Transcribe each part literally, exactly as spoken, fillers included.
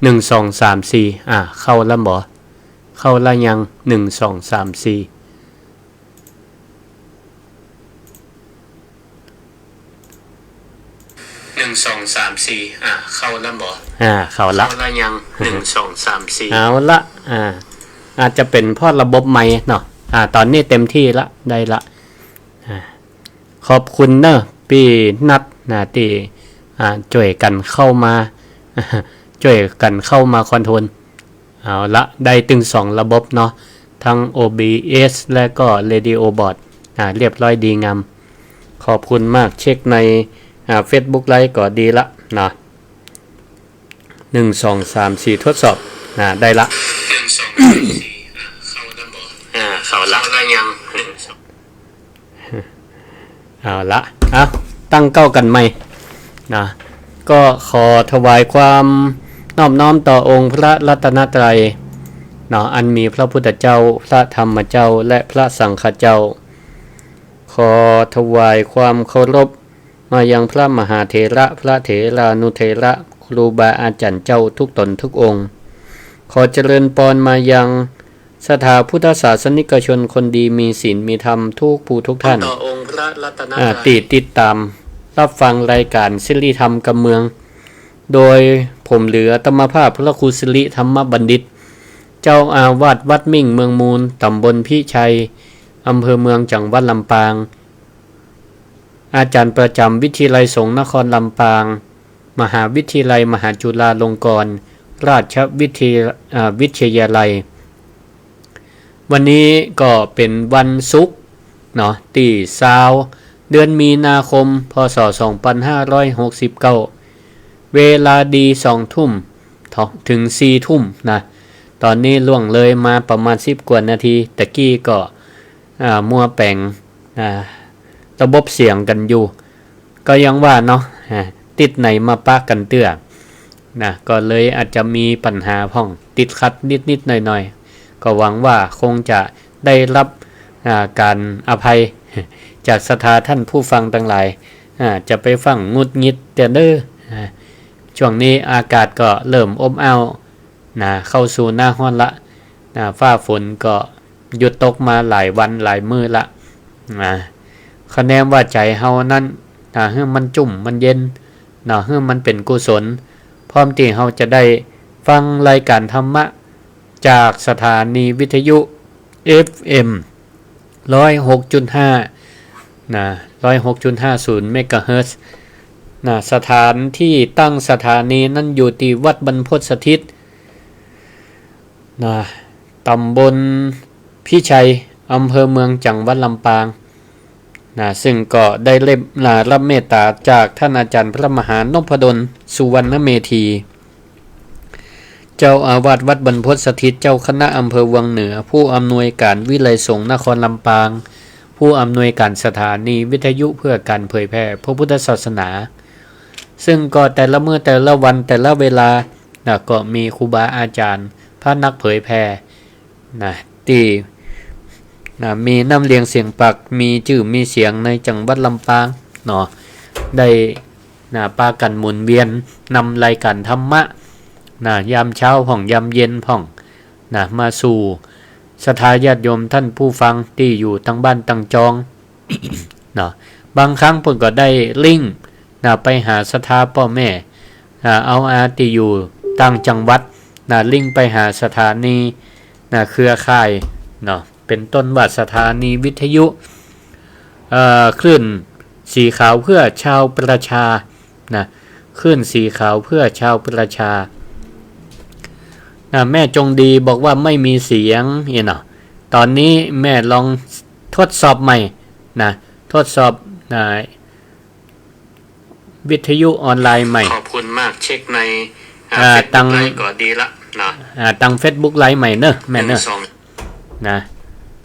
หนึ่ง สอง สาม สี่ อ่า เข้าละบ่ เข้าละยัง หนึ่ง สอง สาม สี่ หนึ่ง สอง สาม สี่ อ่า เข้าละบ่ อ่า เข้าละ เข้าละยัง หนึ่ง สอง สาม สี่ เอาละ อ่า อาจจะเป๋นเพราะระบบไมค์เนาะ อ่า ต๋อนนี้เต็มตี้ละ ได้ละ อ่า ขอบคุณเนาะ ปี้นัทนะ ตี้ อ่า จ้วยกั๋นเข้ามา จ้วยกั๋นเข้ามาคอนโทรล เอาละ ได้ตึงสองระบบเนาะ ตึง โอ บี เอส และก็ Radio Board อ่า เรียบร้อยดีงาม ขอบคุณมาก เช็คใน อ่า Facebook Live ก็ดีละนะ หนึ่ง สอง สาม สี่ ทดสอบ อ่า ได้ละ หนึ่ง สอง สาม สี่ อ่า เข้าละบ่ อ่า เข้าละ เข้าละยัง หนึ่ง สอง เอาละ เอา ตั้งเก๊ากั๋นใหม่นะ ก็ขอถวายความนอบน้อมต่อองค์พระรัตนตรัยเนาะ อันมีพระพุทธเจ้า พระธรรมเจ้า และพระสังฆเจ้า ขอถวายความเคารพมายังพระมหาเถระ พระเถรานุเถระ ครูบาอาจ๋ารย์เจ้าทุกต๋นทุกองค์ ขอเจริญปอนมายัง ศรัทธาพุทธศาสนิกชนคนดีมีศีลมีธรรมทุกผู้ทุกท่าน ต่อองค์พระรัตนตรัย อ่า ตี้ติดต๋ามฮับฟังรายก๋านสิริธรรมกำเมือง โดยผมหรืออาตมาภาพพระครูสิริธรรมบัณฑิต เจ้าอาวาสวัดมิ่งเมืองมูล ต๋ำบลพิชัย อำเภอเมือง จังหวัดลำปาง อาจ๋ารย์ประจ๋ำวิทยาลัยสงฆ์นครลำปาง มหาวิทยาลัยมหาจุฬาลงกรณราชวิทยา อ่า วิทยาลัย วันนี้ก็เป๋นวันศุกร์เนาะ ตี้ซาว เดือนมีนาคม พ.ศ. สองปันห้าร้อยหกสิบเก้า เวลาดีสองทุ่มเถิงสี่ทุ่มนะ ต๋อนนี้ล่วงเลยมาประมาณสิบกว่านาที ตะกี้ก็ อ่า มัวแป๋ง อ่า ระบบเสียงกั๋นอยู่ ก็ยังว่าเนาะ อ่า ติดไหนมาปะกั๋นเตื้อ นะ ก็เลยอาจจะมีปัญหาพ่อง ติดขัดนิดๆ หน่อยๆ ก็หวังว่าคงจะได้ฮับ อ่า ก๋านอภัย จากศรัทธาท่านผู้ฟังตังหลาย อ่า จะไปฟังหงุดหงิดเตื้อเน่อ อ่า ช่วงนี้อากาศก็เริ่มอบอ้าว นะ เข้าสู่หน้าฮ้อนละ นะ ฟ้าฝนก็หยุดตกมาหลายวันหลายมื้อละ นะ คะแนนว่าใจ๋เฮานั้น นะ หื้อมันจุ่มมันเย็น นะ หื้อมันเป๋นกุศล พร้อมตี้เฮาจะได้ฟังรายก๋านธรรมะจากสถานีวิทยุ เอฟเอ็ม ร้อยหกจุดห้า นะ ร้อยหกจุดห้าศูนย์ เมกะเฮิรตซ์ นะ สถานที่ตั้งสถานีนั้นอยู่ตี้วัดบรรพตสถิต นะ ต๋ำบลพิชัย อำเภอเมือง จังหวัดลำปาง นะ ซึ่งก็ได้เล็บ นะ ฮับเมตต๋าจากท่านอาจ๋ารย์พระมหานพดล สุวรรณเมธี เจ้าอาวาสวัดบรรพตสถิต เจ้าคณะอำเภอวังเหนือ ผู้อำนวยการวิทยาลัยสงฆ์นครลำปาง ผู้อำนวยการสถานีวิทยุเพื่อการเผยแผ่พระพุทธศาสนา ซึ่งก็แต่ละมื้อแต่ละวันแต่ละเวลานะก็มีครูบาอาจารย์พระนักเผยแผ่นะตี้นะมีน้ำเลียงเสียงปาก มีจื้อมีเสียงในจังหวัดลำปางเนาะ ได้ นะ ปากั๋นหมุนเวียนนำรายก๋านธรรมะ นะ ยามเช้าพ่อง ยามเย็นพ่อง นะ มาสู่ศรัทธาญาติโยมท่านผู้ฟังตี้อยู่ตังบ้านตังจอง เนาะ บางครั้งเปิ้นก็ได้ลิงก์ นะ ไปหาศรัทธาป้อแม่ นะ เอาอาตี้อยู่ต่างจังหวัด นะ ลิงก์ไปหาสถานี นะ เครือข่าย เนาะ เป๋นต้นว่าสถานีวิทยุ เอ่อ คลื่นสีขาวเพื่อชาวประชา นะ คลื่นสีขาวเพื่อชาวประชา นะ แม่จงดีบอกว่าไม่มีเสียง เนี่ยเนาะ ต๋อนนี้แม่ลองทดสอบใหม่ นะ ทดสอบ นะ วิทยุออนไลน์ใหม่ ขอบคุณมาก เช็คใน อ่า อ่า Facebook ตัง ไลฟ์ก็ดีละนะ อ่า ตัง Facebook ไลฟ์ใหม่เนอะ แม่เนอะ หนึ่ง สอง นะ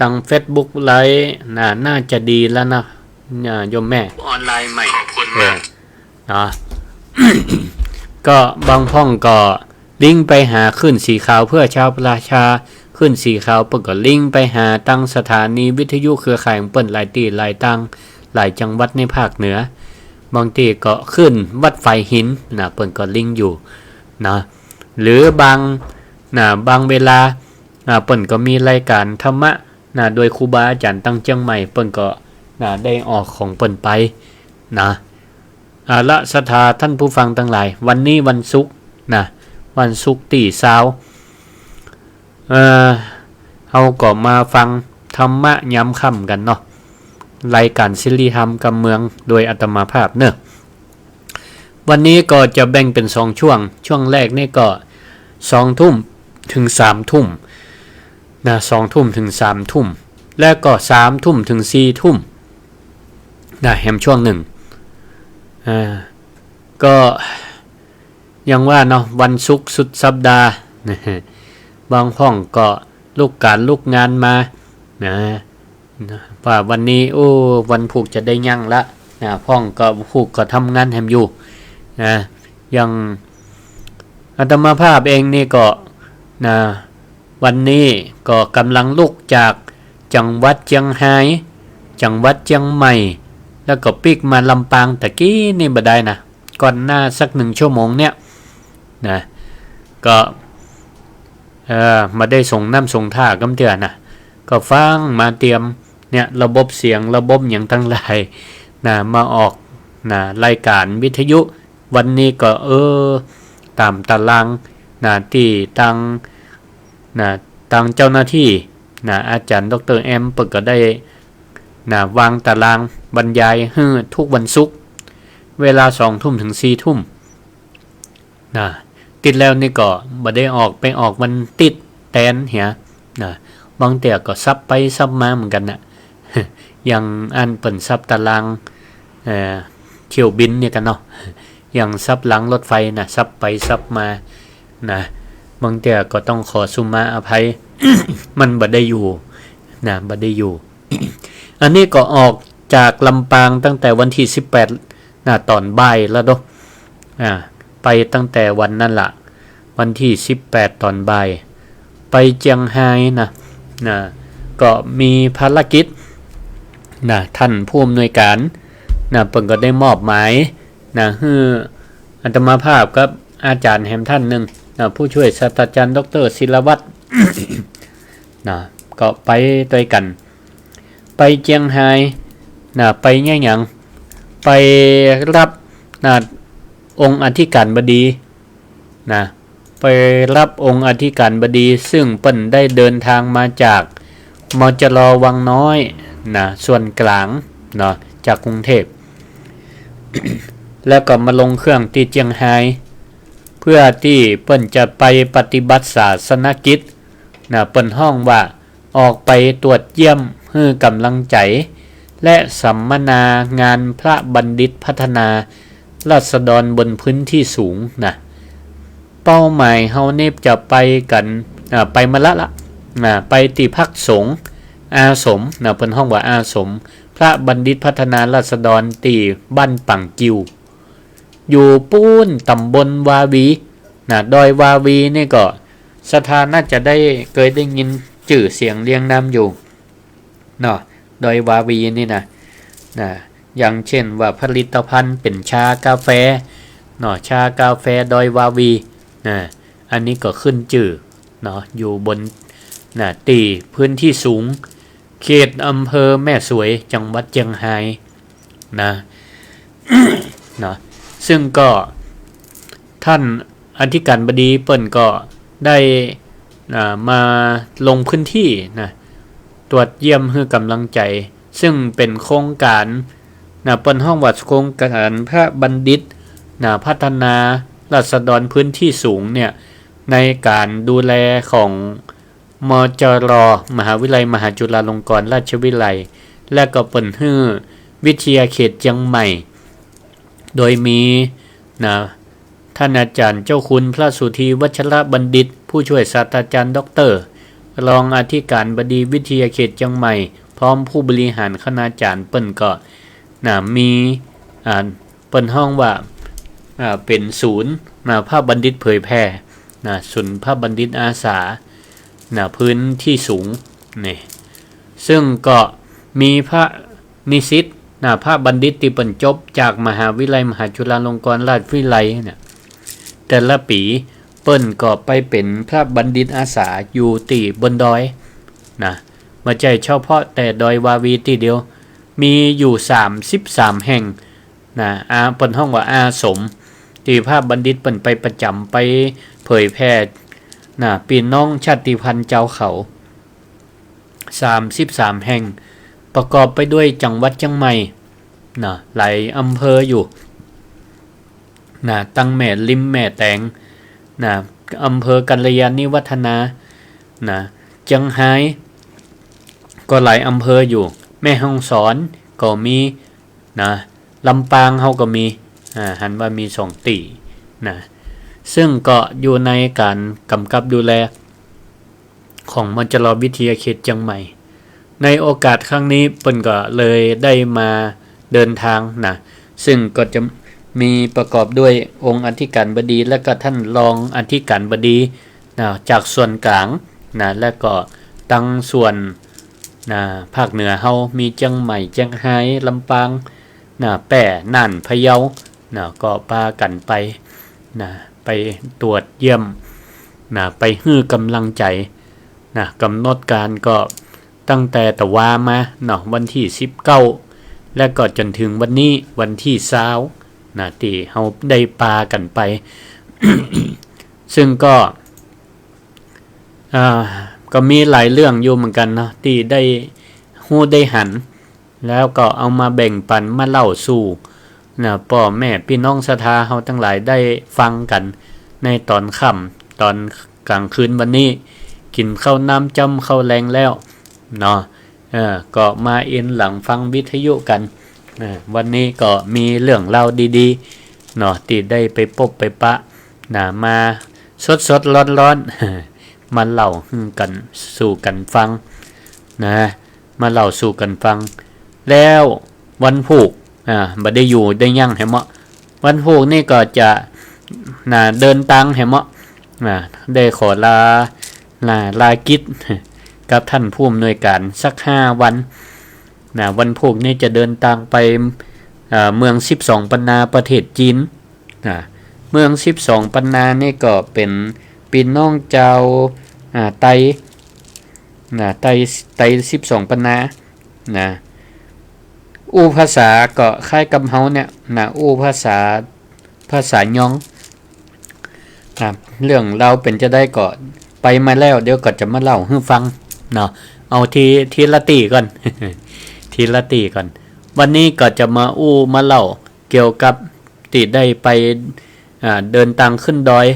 ตัง Facebook ไลฟ์ นะ น่าจะดีแล้วนะ อ่า โยมแม่ ออนไลน์ใหม่ ขอบคุณมาก เออ นะ ก็บางพ่องก็ลิงก์ไปหาคลื่นสีขาวเพื่อชาวประชา คลื่นสีขาวเปิ้นก็ลิงก์ไปหาตังสถานีวิทยุเครือข่ายของเปิ้นหลายตี้หลายตัง หลายจังหวัดในภาคเหนือ บางตี้ก็คลื่นวัดฝายหิน นะ เปิ้นก็ลิงก์อยู่ นะ หรือบาง นะ บางเวลา อ่า เปิ้นก็มีรายก๋านธรรมะ นะ โดยครูบาอาจ๋ารย์ตังเจียงใหม่ เปิ้นก็ นะ ได้ออกของเปิ้นไป นะ เอาละ ศรัทธาท่านผู้ฟังตังหลาย วันนี้วันศุกร์ นะ วันศุกร์ตี้ซาว เอ่อ เฮาก็มาฟังธรรมะยามค่ำกั๋นเนาะ รายก๋านสิริธรรมกำเมือง โดยอาตมาภาพเนาะ วันนี้ก็จะแบ่งเป๋นสองช่วง ช่วงแรกนี่ก็สองทุ่มเถิงสามทุ่ม นะ สองทุ่มเถิงสามทุ่ม และก็สามทุ่มเถิงสี่ทุ่ม นะ แหมช่วงนึ่ง อ่า ก็ อย่างว่าเนาะ วันศุกร์สุดสัปดาห์ บางพ่องก็ลุกก๋านลุกงานมา นะ นะ ว่าวันนี้ โอ้ วันพูกจะได้ยั้งละ นะ พ่องก็พูกก็ทำงานแหมอยู่ นะ อย่างอาตมาภาพเองนี่ก็ นะ วันนี้ก็ก่ำลังลุกจากจังหวัดเจียงฮาย จังหวัดเจียงใหม่ แล้วก็ปิ๊กมาลำปางตะกี้นี่บ่ได้นะ ก่อนหน้าสักหนึ่งชั่วโมงเนี่ย นะ ก็ เอ่อ บ่ได้ส่งน้ำส่งท่าก้ำเตื้อนะ ก็ฟังมาเตียม เนี่ย ระบบเสียง ระบบหยังตังหลาย นะ มาออก นะ รายก๋านวิทยุ วันนี้ก็ เออ ต๋ามต๋าราง นะ ตี้ตาง นะ ตางเจ้าหน้าตี้ นะ อาจ๋ารย์ด็อกเตอร์แอม เปิ้นก็ได้ นะ วางต๋ารางบรรยายหื้อทุกวันศุกร์ เวลาสองทุ่มเถิงสี่ทุ่ม นะ ติดแล้วนี่ก็บ่ได้ออก ไปออกวันติ๊ดแตนเหีย นะ บางเตื้อก็สับไปสับมาเหมือนกั๋นนะ อย่างอันเปิ้นสับต๋าราง เอ่อ เที่ยวบินเนี่ยกั๋นเนาะ อย่างสับรางรถไฟนะ สับไปสับมา นะ บางเตื้อก็ต้องขอสุมาอภัย มันบ่ได้อยู่ นะ บ่ได้อยู่ อันนี้ก็ออกจากลำปางตั้งแต่วันตี้สิบแปด นะ ต๋อนบ่ายแล้วเนาะ อ่า ไปตั้งแต่วันนั้นละ วันตี้สิบแปดต๋อนบ่าย ไปเจียงฮายนะ นะ ก็มีภารกิจ นะ ท่านผู้อำนวยก๋าน นะ เปิ้นก็ได้มอบหมาย นะ หื้ออาตมาภาพกับอาจ๋ารย์แหมท่านนึ่ง นะ ผู้ช่วยศาสตราจ๋ารย์ด็อกเตอร์ศิลวัฒน์ นะ ก็ไปตวยกั๋น ไปเจียงฮาย นะ ไปเยียะหยัง ไปฮับ นะ องค์อธิการบดี นะ ไปฮับองค์อธิการบดี ซึ่งเปิ้นได้เดินตางมาจาก มจร วังน้อย นะ ส่วนก๋าง เนาะ จากกรุงเทพฯ แล้วก็มาลงเครื่องตี้เจียงฮาย เพื่อตี้เปิ้นจะไปปฏิบัติศาสนกิจ นะ เปิ้นฮ้องว่า ออกไปตรวจเยี่ยมหื้อก๋ำลังใจ๋ และสัมมนางานพระบัณฑิตพัฒนาราษฎรบนพื้นที่สูงนะ เป้าหมายเฮานี่จะไปกั๋น อ่า ไปมาละละ อ่า ไปตี้พักสงฆ์อาสมนะ เปิ้นฮ้องว่าอาสม พระบัณฑิตพัฒนาราษฎรตี้บ้านป่างกิ่ว อยู่ปู๊นต๋ำบลวาวีนะ ดอยวาวีนี่ก็ ศรัทธาน่าจะได้ เกยได้ยินจื้อเสียงเรียงนามอยู่เนาะ ดอยวาวีนี่นะ นะ อย่างเจ้นว่าผลิตภัณฑ์เป๋นชากาแฟเนาะ ชากาแฟดอยวาวีนะ อันนี้ก็ขึ้นจื้อเนาะ อยู่บน นะ ตี้พื้นที่สูง เขตอำเภอแม่สวย จังหวัดเจียงฮายนะ เนาะ ซึ่งก็ท่านอธิการบดีเปิ้นก็ได้ อ่า มาลงพื้นที่นะ ตรวจเยี่ยมหื้อก๋ำลังใจ๋ ซึ่งเป๋นโครงก๋านนะ เปิ้นฮ้องว่าโครงก๋านพระบัณฑิตนะ พัฒนาราษฎรพื้นที่สูงเนี่ย ในก๋านดูแลของ มจร มหาวิทยาลัยมหาจุฬาลงกรณราชวิทยาลัย และก็เปิ้นหื้อวิทยาเขตเจียงใหม่ โดยมี นะ ท่านอาจ๋ารย์เจ้าคุณพระสุธีวัชรบัณฑิต ผู้ช่วยศาสตราจ๋ารย์ด็อกเตอร์ รองอธิการบดีวิทยาเขตเจียงใหม่ พร้อมผู้บริหารคณาจ๋ารย์ เปิ้นก็ นะ มี อ่า เปิ้นฮ้องว่า อ่า เป๋นศูนย์ นะ พระบัณฑิตเผยแผ่ นะ ศูนย์พระบัณฑิตอาสา นะ พื้นที่สูง นี่ ซึ่งก็มีพระนิสิต นะ พระบัณฑิตตี้เปิ้นจบจากมหาวิทยาลัยมหาจุฬาลงกรณราชวิทยาลัยเนี่ย แต่ละปี๋ ปิ้นก็ไปเป๋นพระบัณฑิตอาสาอยู่ตี้บนดอยนะ บ่ใจ้เฉพาะแต่ดอยวาวีตี้เดียว มีอยู่สามสิบสามแห่งนะ อา เปิ้นฮ้องว่าอาสม ตี้พระบัณฑิตเปิ้นไปประจ๋ำ ไปเผยแผ่นะ ปี้น้องชาติพันธุ์จาวเขา สามสิบสามแห่ง ประกอบไปด้วยจังหวัดเจียงใหม่นะ หลายอำเภออยู่นะ ตังแม่ริมแม่แตงนะ อำเภอกัลยาณิวัฒนานะ เจียงฮายก็หลายอำเภออยู่ แม่ฮ่องสอนก็มีนะ ลำปางเฮาก็มี อ่า หันว่ามีสองตี้นะ ซึ่งก็อยู่ในก๋านก๋ำกับดูแล ของ มจร วิทยาเขตเจียงใหม่ ในโอกาสครั้งนี้เปิ้นก็เลยได้มาเดินทางนะ ซึ่งก็จะมีประกอบด้วยองค์อธิการบดี และก็ท่านรองอธิการบดีนะ จากส่วนกลางนะ และก็ตังส่วนนะ ภาคเหนือเฮามีเจียงใหม่ เจียงฮาย ลำปางนะ แป้ น่าน พะเยา นะ ก็ปากั๋นไปนะ ไปตรวจเยี่ยมนะ ไปหื้อก๋ำลังใจ๋นะ ก๋ำหนดก๋านก็ตั้งแต่ตะวามาเนาะ วันตี้สิบเก้า และก็จ๋นเถิงวันนี้วันตี้ซาวนะ ตี้เฮาได้ปากั๋นไป ซึ่งก็ อ่า ก็มีหลายเรื่องอยู่เหมือนกั๋นเนาะ ตี้ได้ฮู้ได้หัน แล้วก็เอามาแบ่งปั๋นมาเล่าสู่นะ ป้อแม่ปี้น้องศรัทธาเฮาตังหลายได้ฟังกั๋น ในต๋อนค่ำต๋อนก๋างคืนวันนี้ กิ๋นข้าวน้ำจ้ำข้าวแลงแล้วเนาะ เออ ก็มาเอนหลังฟังวิทยุกั๋น เออ วันนี้ก็มีเรื่องราวดีๆ เนาะ ตี้ได้ไปปบไปปะนะ มาสดๆ ร้อนๆ มาเล่าหื้อกั๋น สู่กั๋นฟังนะ มาเล่าสู่กั๋นฟัง แล้ววันพูก อ่า บ่ได้อยู่ได้ยั้งแหมเนาะ วันพูกนี่ก็จะนะ เดินตางแหมเนาะ นะ ได้ขอลา ลา ลากิจกับท่านผู้อำนวยก๋านสักห้าวันนะ วันพูกนี่จะเดินตางไป เอ่อ เมืองสิบสองปันนาประเทศจีน นะ เมืองสิบสองปันนานี่ก็เป๋นปี้น้องจาว อ่า ไตนะ ไต ไตสิบสองปันนานะ อู้ภาษาก็คล้ายกับเฮาเนี่ยนะ อู้ภาษา ภาษายองนะ เรื่องราวเป๋นจาใดก็ไปมาแล้ว เดี๋ยวก็จะมาเล่าหื้อฟังเนาะ เอาที ทีละตี้ก่อน ทีละตี้ก่อน วันนี้ก็จะมาอู้มาเล่าเกี่ยวกับตี้ได้ไป อ่า เดินตางขึ้นดอย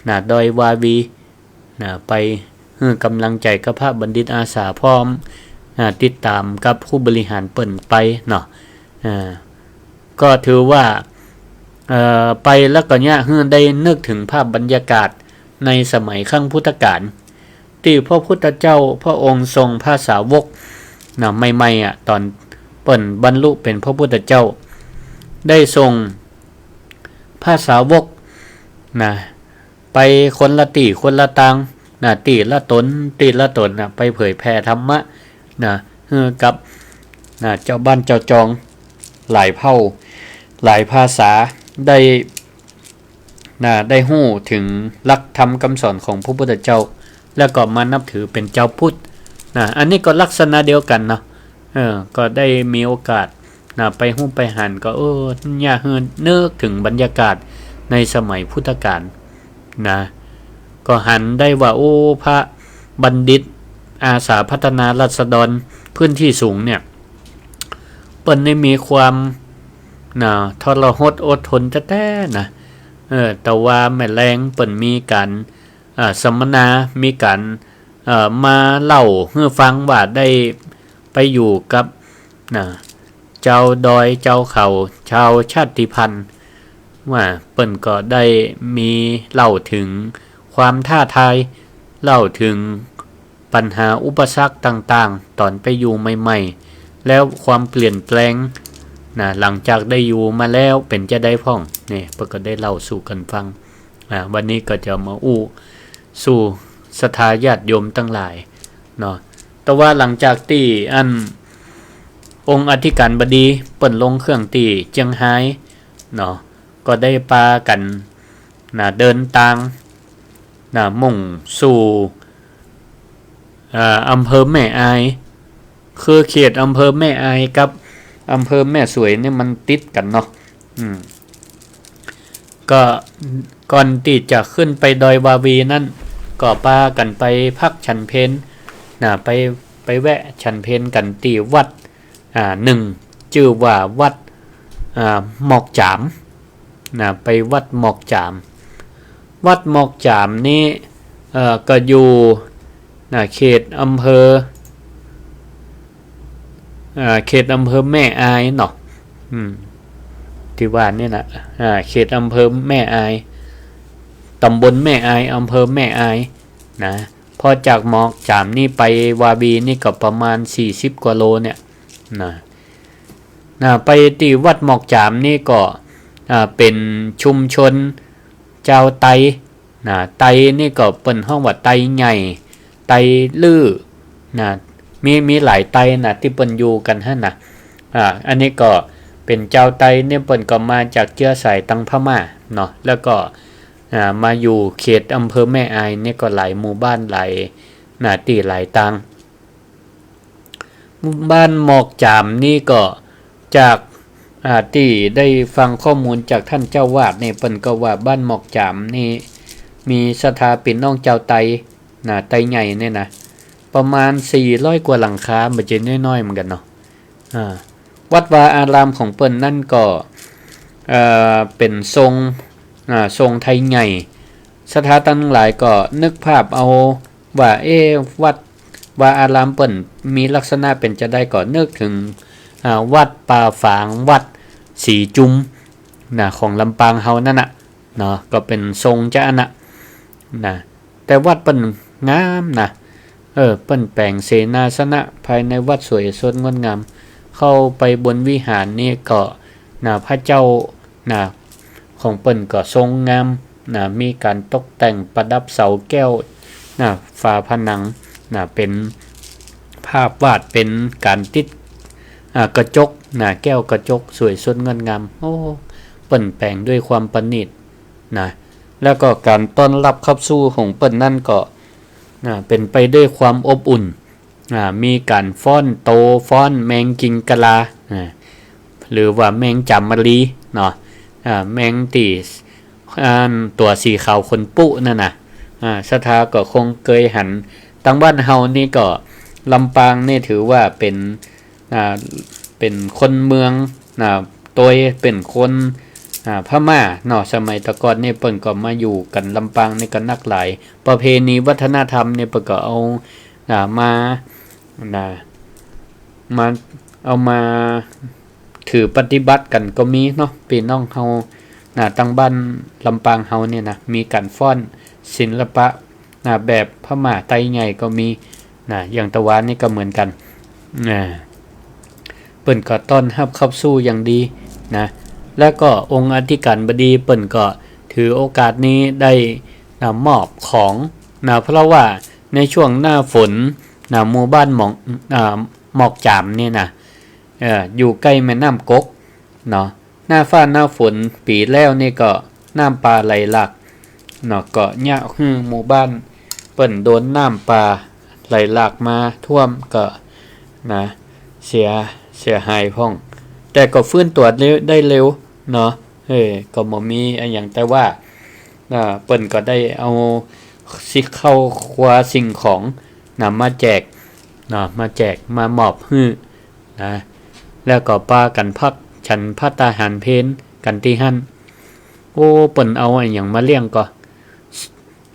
นะ ดอยวาวีนะ ไปหื้อก๋ำลังใจ๋กับพระบัณฑิตอาสาพร้อม อ่า ติดต๋ามกับผู้บริหารเปิ้นไปเนาะ อ่า ก็ถือว่า เอ่อ ไปแล้วก็เยียะหื้อได้นึกเถิงภาพบรรยากาศในสมัยครั้งพุทธกาล ตี้พระพุทธเจ้าพระองค์ส่งพระสาวกนะ ใหม่ๆ อ่ะ ต๋อนเปิ้นบรรลุเป๋นพระพุทธเจ้า ได้ส่งพระสาวกนะ ไปคนละตี้คนละตางนะ ตี้ละต๋น ตี้ละต๋นนะ ไปเผยแผ่ธรรมะนะ หื้อกับนะ จาวบ้านจาวจอง หลายเผ่า หลายภาษา ได้นะ ได้ฮู้เถิงหลักธรรมกำสอนของพระพุทธเจ้า แล้วก็มานับถือเป๋นจาวพุทธนะ อันนี้ก็ลักษณะเดียวกั๋นเนาะ เออ ก็ได้มีโอกาสนะ ไปฮู้ไปหันก็ เออ เยียะหื้อนึกเถิงบรรยากาศในสมัยพุทธกาลนะ ก็หันได้ว่า โอ้ พระบัณฑิตอาสาพัฒนาราษฎรพื้นที่สูงเนี่ย เปิ้นได้มีความนะ ทรหดอดทนแต๊ๆ นะ เออ ตะวาแม่แลงเปิ้นมีก๋าน อ่า สัมมนา มีก๋าน เอ่อ มาเล่าหื้อฟังว่าได้ไปอยู่กับ นะ จาวดอยจาวเขา จาวชาติพันธุ์ ว่าเปิ้นก็ได้มีเล่าเถิงความท้าทาย เล่าเถิงปัญหาอุปสรรคต่างๆ ต๋อนไปอยู่ใหม่ๆ แล้วความเปลี่ยนแปลงนะ หลังจากได้อยู่มาแล้วเป๋นจาใดพ่อง เนี่ย เปิ้นก็ได้เล่าสู่กั๋นฟัง อ่า วันนี้ก็จะมาอู้สู่ศรัทธาญาติโยมตังหลายเนาะ แต่ว่าหลังจากตี้อันองค์อธิการบดีเปิ้นลงเครื่องตี้เจียงฮายเนาะ ก็ได้ปากั๋นนะ เดินตาง นะ มุ่งสู่ อ่า อำเภอแม่อาย คือเขตอำเภอแม่อายกับอำเภอแม่สวยเนี่ยมันติดกั๋นเนาะ อืม ก็ก่อนตี้จะขึ้นไปดอยวาวีนั้น ก็ปากั๋นไปพักฉันเพลนะ ไป ไปแวะฉันเพลกั๋นตี้วัด อ่า นึ่ง จื้อว่าวัด อ่า หมอกจ๋าม นะ ไปวัดหมอกจ๋าม วัดหมอกจ๋ามนี้ เอ่อ ก็อยู่ นะ เขตอำเภอ อ่า เขตอำเภอแม่อายเนาะ อืม ตี้ว่านี่นะ อ่า เขตอำเภอแม่อาย ตำบลแม่อาย อำเภอแม่อาย นะ พอจากหมอกจ๋ามนี่ไปวาวีนี่ก็ประมาณสี่สิบกว่าโลเนี่ย นะ นะ ไปตี้วัดหมอกจ๋ามนี่ก็ อ่า เป๋นชุมชนจาวไต นะ ไตนี่ก็เปิ้นฮ้องว่าไตใหญ่ ไตลื้อ นะ มี มีหลายไตนะ ตี้เปิ้นอยู่กั๋นหั้นนะ อ่า อันนี้ก็เป๋นจาวไตเนี่ยเปิ้นก็มาจากเจื๊อสายตางพม่าเนาะ แล้วก็ อ่า มาอยู่เขตอำเภอแม่อายเนี่ยก็หลายหมู่บ้านหลาย นะ ตี้หลายตาง บ้านหมอกจ๋ามนี่ก็จาก อ่า ตี้ได้ฟังข้อมูลจากต้านเจ้าอาวาสนี่ เปิ้นก็ว่าบ้านหมอกจ๋ามนี่มีศรัทธาปี้น้องจาวไต นะ ไตใหญ่เนี่ยนะ ประมาณสี่ร้อยกว่าหลังคา บ่ใจ้น้อยๆ เหมือนกั๋นเนาะ อ่า วัดวาอารามของเปิ้นนั้นก็ เอ่อ เป๋นทรง อ่า ทรงไตใหญ่ ศรัทธาตังหลายก็นึกภาพเอาว่า เอ๊ะ วัดวาอารามเปิ้นมีลักษณะเป๋นจาใด ก็นึกเถิง อ่า วัดป่าฝาง วัดสีจุม นะ ของลำปางเฮานั่นน่ะ เนาะ ก็เป๋นทรงจาอั้นน่ะ นะ แต่วัดเปิ้นงามนะ เออ เปิ้นแป๋งเสนาสนะภายในวัดสวยสดงดงาม เข้าไปบนวิหารนี่ก็ นะ พระเจ้า นะ ของเปิ้นก็ทรงงาม นะ มีก๋านตกแต่งประดับเสาแก้ว นะ ฝาผนัง นะ เป๋นภาพวาด เป๋นก๋านติด อ่า กระจก นะ แก้วกระจกสวยสดงดงาม โอ้ เปิ้นแป๋งด้วยความประณีต นะ แล้วก็ก๋านต้อนรับขับสู้ของเปิ้นนั้นก็ นะ เป๋นไปด้วยความอบอุ่น อ่า มีก๋านฟ้อนโต ฟ้อนแมงกิงกะลา อ่า หรือว่าแมงจ๋ามมะลีเนาะ อ่า แมงตี้ อ่า ตั๋วสีขาวขนปุ๊นั่นน่ะ อ่า ศรัทธาก็คงเกยหัน ตางบ้านเฮานี่ก็ ลำปางนี่ถือว่าเป๋น อ่า เป๋นคนเมือง อ่า โตยเป๋นคน อ่า พม่าเนาะ สมัยตะก่อนนี่เปิ้นก็มาอยู่กั๋นลำปางนี่ก็นักหลาย ประเพณีวัฒนธรรมนี่เปิ้นก็เอา อ่า มา นะ มา เอามาถือปฏิบัติกั๋นก็มีเนาะ ปี้น้องเฮา นะ ตางบ้านลำปางเฮาเนี่ยนะ มีก๋านฟ้อนศิลปะ นะ แบบพม่าไตใหญ่ก็มี นะ อย่างตะวานี่ก็เหมือนกั๋น นะ เปิ้นก็ต้อนฮับขับสู้อย่างดี นะ แล้วก็องค์อธิการบดีเปิ้นก็ถือโอกาสนี้ได้ นะ มอบของ นะ เพราะว่าในช่วงหน้าฝน นะ หมู่บ้านหมอก อ่า หมอกจ๋ามนี่นะ เอ่อ อยู่ใก้แม่น้ำกก เนาะ หน้าฟ้าหน้าฝนปี๋แล้วนี่ก็น้ำป่าไหลหลาก เนาะ ก็เยียะหื้อหมู่บ้านเปิ้นโดนน้ำป่าไหลหลากมาท่วมก็ นะ เสีย เสียหายพ่อง แต่ก็ฟื้นตั๋วได้เร็วเนาะ เออ ก็บ่มีอะหยัง แต่ว่า อ่า เปิ้นก็ได้เอาสิ่ง ข้าวครัวสิ่งของ นะ มาแจก นะ มาแจก มามอบหื้อ นะ แล้วก็ปากั๋นพักฉันภัตตาหารเพลกั๋นตี้หั้น โอ้ เปิ้นเอาอะหยังมาเลี้ยงก็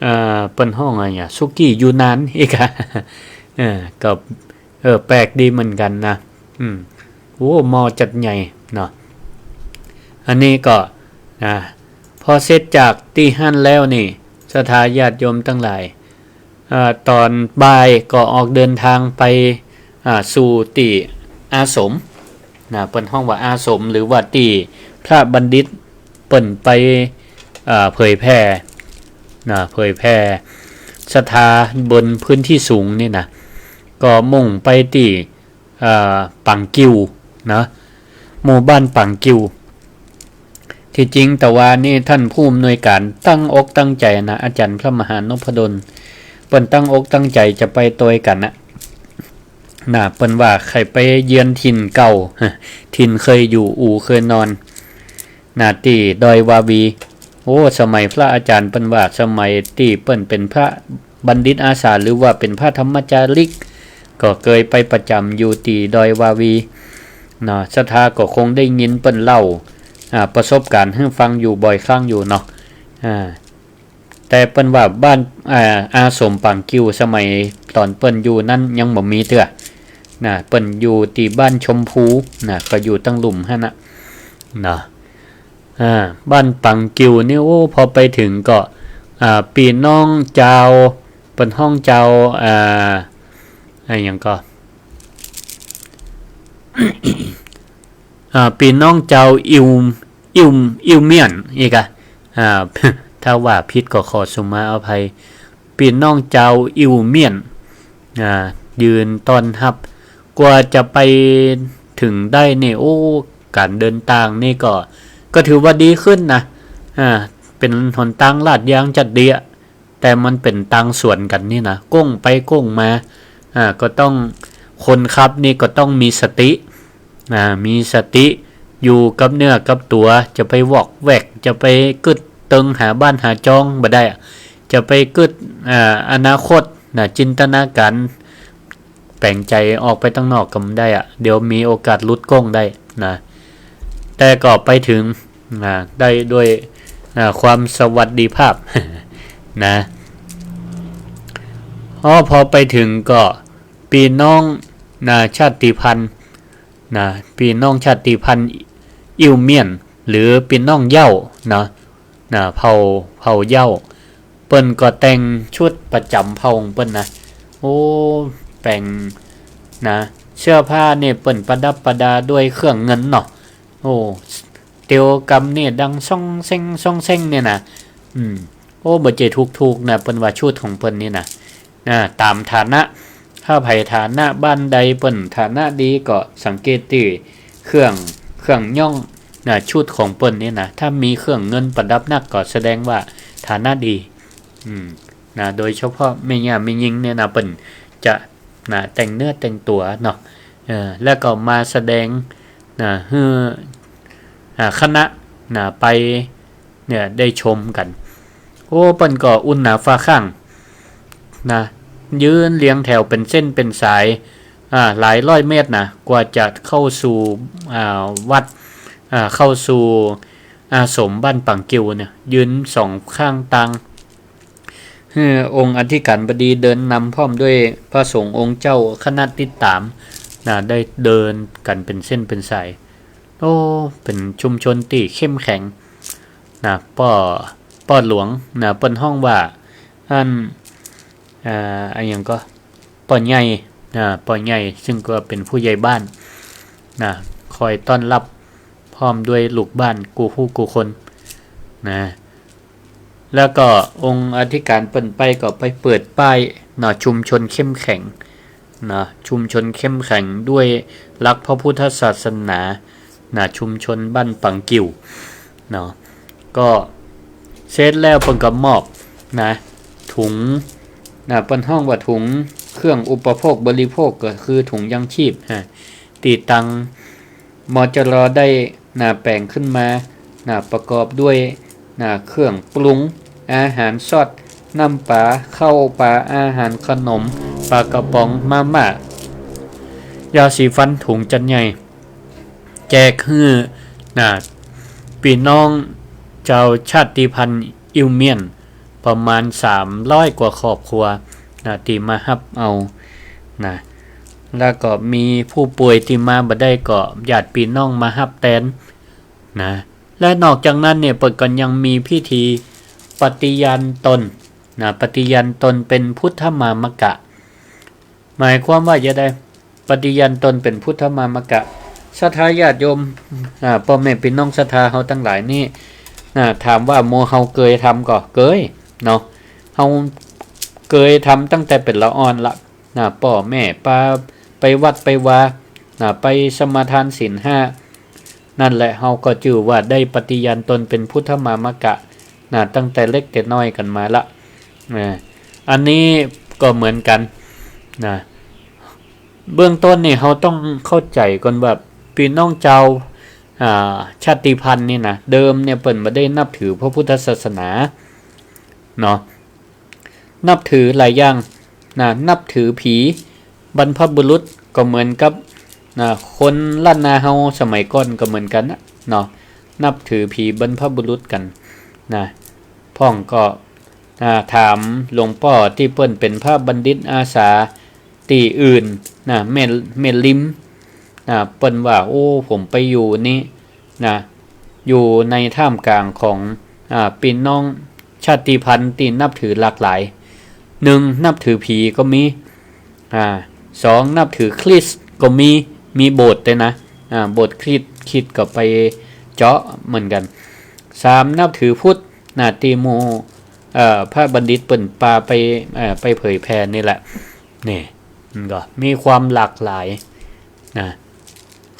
เอ่อ เปิ้นฮ้องอะหยัง สุกี้ยูนนานอีกอะ เออ ก็ เออ แปลกดีเหมือนกั๋นนะ อืม โอ้ หม้อจัดใหญ่เนาะ อันนี้ก็ นะ พอเสร็จจากตี้หั้นแล้วนี่ ศรัทธาญาติโยมตังหลาย อ่า ต๋อนบ่ายก็ออกเดินทางไป อ่า สู่ตี้อาสม นะ เปิ้นฮ้องว่าอาสม หรือว่าตี้พระบัณฑิตเปิ้นไป อ่า เผยแผ่ นะ เผยแผ่ศรัทธาบนพื้นที่สูงนี่นะ ก็มุ่งไปตี้ อ่า ปางกิ่ว นะ หมู่บ้านปางกิ่ว ตี้จริงตะวานี้ต้านผู้อำนวยก๋านตั้งอกตั้งใจ๋นะ อาจ๋ารย์พระมหานพดล เปิ้นตั้งอกตั้งใจ๋จะไปตวยกั๋นนะ นะ เปิ้นว่าใค่ไปเยือนถิ่นเก่า ถิ่นเกยอยู่ อู่เกยนอน นะ ตี้ดอยวาวี โอ้ สมัยพระอาจ๋ารย์เปิ้นว่า สมัยตี้เปิ้นเป๋นพระบัณฑิตอาสา หรือว่าเป๋นพระธรรมจาริก ก็เกยไปประจ๋ำอยู่ตี้ดอยวาวี นะ ศรัทธาก็คงได้ยินเปิ้นเล่า อ่า ประสบก๋ารณ์หื้อฟังอยู่บ่อยครั้งอยู่เนาะ อ่า แต่เปิ้นว่าบ้าน อ่า อาสมป๋างกิ่ว สมัยต๋อนเปิ้นอยู่นั้นยังบ่มีเตื้อ นะ เปิ้นอยู่ตี้บ้านชมพู นะ ก็อยู่ตังลุ่มหั้นนะ นะ อ่า บ้านป๋างกิ่วนี่ โอ้ พอไปเถิงก็ อ่า ปี้น้องจาว เปิ้นฮ้องจาว อ่า อะหยังก็ อ่า ปี้น้องจาวอิว อิว อิวเมียนอีกอะ อ่า ถ้าว่าผิดก็ขอสุมาอภัย ปี้น้องจาวอิวเมียน อ่า ยืนต้อนฮับ กว่าจะไปเถิงได้นี่ โอ้ ก๋านเดินตางนี่ก็ ก็ถือว่าดีขึ้นนะ อ่า เป๋นหนตางลาดยางจั๊ดดีอะ แต่มันเป๋นตางสวนกั๋นนี่นะ โก้งไปโก้งมา อ่า ก็ต้อง คนขับนี่ก็ต้องมีสติ อ่า มีสติ อยู่กับเนื้อกับตั๋ว จะไปวอกแวก จะไปกึ๊ดเติงหาบ้านหาจองบ่ได้อะ จะไปกึ๊ด อ่า อนาคตนะ จินตนาก๋าร แป๋งใจ๋ออกไปตังนอกก็บ่ได้อะ เดี๋ยวมีโอกาสหลุดโก้งได้นะ แต่ก็ไปเถิง นะ ได้ด้วย อ่า ความสวัสดิภาพ นะ อ้อ พอไปเถิงก็ปี้น้อง นะ ชาติพันธุ์ นะ ปี้น้องชาติพันธุ์อิวเมียน หรือปี้น้องเย้าเนาะ นะ เผ่า เผ่าเย้า เปิ้นก็แต่งชุดประจ๋ำเผ่าของเปิ้นนะ โอ้ แป๋งนะ เสื้อผ้านี่เปิ้นประดับประดาด้วยเครื่องเงินเนาะ โอ้ เตียวกำนี่ดังซ่องเซ้งซ่องเซ้งเนี่ยนะ อืม โอ้ บ่ใจ้ถูกๆ นะ เปิ้นว่าชุดของเปิ้นนี่นะ อ่า ต๋ามฐานะ ถ้าใผฐานะบ้านใดเปิ้นฐานะดีก็สังเกตตี้เครื่อง เครื่องย้องนะ ชุดของเปิ้นนี่นะ ถ้ามีเครื่องเงินประดับนักก็แสดงว่าฐานะดี อืม นะ โดยเฉพาะแม่ย่าแม่ญิงเนี่ยนะ เปิ้นจะ นะ แต่งเนื้อแต่งตั๋วเนาะ เออ แล้วก็มาแสดง นะ หื้อ อ่า คณะ นะ ไป เนี่ย ได้ชมกั๋น โอ้ เปิ้นก็อุ่นหนาฝาข้าง นะ ยืนเรียงแถวเป๋นเส้นเป๋นสาย อ่า หลายร้อยเมตรนะ กว่าจะเข้าสู่ อ่า วัด อ่า เข้าสู่อาสมบ้านป๋างกิ่วเนี่ย ยืนสองข้างตาง หื้อองค์อธิการบดีเดินนำพร้อมด้วยพระสงฆ์องค์เจ้าคณะติดต๋าม นะ ได้เดินกั๋นเป๋นเส้นเป๋นสาย โอ้ เป๋นชุมชนตี้เข้มแข็ง นะ ป้อ ป้อหลวง นะ เปิ้นฮ้องว่า อัน อ่า อะหยังก็ ป้อใหญ่ อ่า ป้อใหญ่ ซึ่งก็เป๋นผู้ใหญ่บ้าน นะ คอยต้อนฮับ พร้อมด้วยลูกบ้านกู้ผู้กู้คน นะ แล้วก็องค์อธิการเปิ้นไปก็ไปเปิดป้ายเนาะ ชุมชนเข้มแข็งเนาะ ชุมชนเข้มแข็งด้วยหลักพระพุทธศาสนานะ ชุมชนบ้านป๋างกิ่วเนาะ ก็เสร็จแล้วเปิ้นก็มอบนะ ถุงนะ เปิ้นฮ้องว่าถุงเครื่องอุปโภคบริโภค ก็คือถุงยังชีพฮะ ตี้ตัง มจร ได้ นะ แป๋งขึ้นมา นะ ประกอบด้วย นะ เครื่องปรุง อาหารซอส น้ำปลา ข้าวปลา อาหารขนม ปลากระป๋อง มาม่า ยาสีฟัน ถุงจันใหญ่ แจกหื้อ นะ ปี้น้องจาวชาติพันธุ์อิวเมียน ประมาณสามร้อยกว่าครอบครัวนะ ตี้มาฮับเอานะ แล้วก็มีผู้ป่วยตี้มาบ่ได้ก็ญาติปี้น้องมาฮับแตนนะ และนอกจากนั้นเนี่ย เปิ้นก็ยังมีพิธีปฏิญาณตนนะ ปฏิญาณตนเป๋นพุทธมามกะ หมายความว่าจะใด ปฏิญาณตนเป๋นพุทธมามกะ ศรัทธาญาติโยม อ่า ป้อแม่ปี้น้องศรัทธาเฮาตังหลายนี่ อ่า ถามว่าหมู่เฮาเกยทำก่อ เกย เนาะ เฮาเกยทำตั้งแต่เป๋นละอ่อนละ นะ ป้อแม่ปาไปวัดไปวา นะ ไปสมาทานศีลห้า นั่นแหละ เฮาก็จื้อว่าได้ปฏิญาณตนเป๋นพุทธมามกะ นะ ตั้งแต่เล็กแต่น้อยกั๋นมาละ นะ อันนี้ก็เหมือนกั๋น นะ เบื้องต้นนี่เฮาต้องเข้าใจ๋ก่อนว่า ปี้น้องจาว อ่า ชาติพันธุ์นี่นะ เดิมเนี่ยเปิ้นบ่ได้นับถือพระพุทธศาสนา เนาะ นับถือหลายอย่าง นะ นับถือผี บรรพบุรุษก็เหมือนกับ นะ คนล้านนาเฮาสมัยก่อนก็เหมือนกั๋นนะ เนาะ นับถือผีบรรพบุรุษกั๋น นะ พ่องก็ อ่า ถามหลวงป้อตี้เปิ้นเป๋นพระบัณฑิตอาสาตี้อื่น นะ แม่ แม่ริม นะ เปิ้นว่า โอ้ ผมไปอยู่นี่ นะ อยู่ในท่ามกลางของ อ่า ปี้น้องชาติพันธุ์ตี้นับถือหลากหลาย หนึ่ง นับถือผีก็มี อ่า สอง นับถือคริสต์ก็มี มีโบสถ์ด้วยนะ อ่า โบสถ์คริสต์ คริสต์ก็ไปเจาะเหมือนกั๋น สาม นับถือพุทธ นะ ตี้หมู่ เอ่อ พระบัณฑิตเปิ้นปาไป เอ่อ ไปเผยแผ่นี่แหละ นี่ มันก็มีความหลากหลาย นะ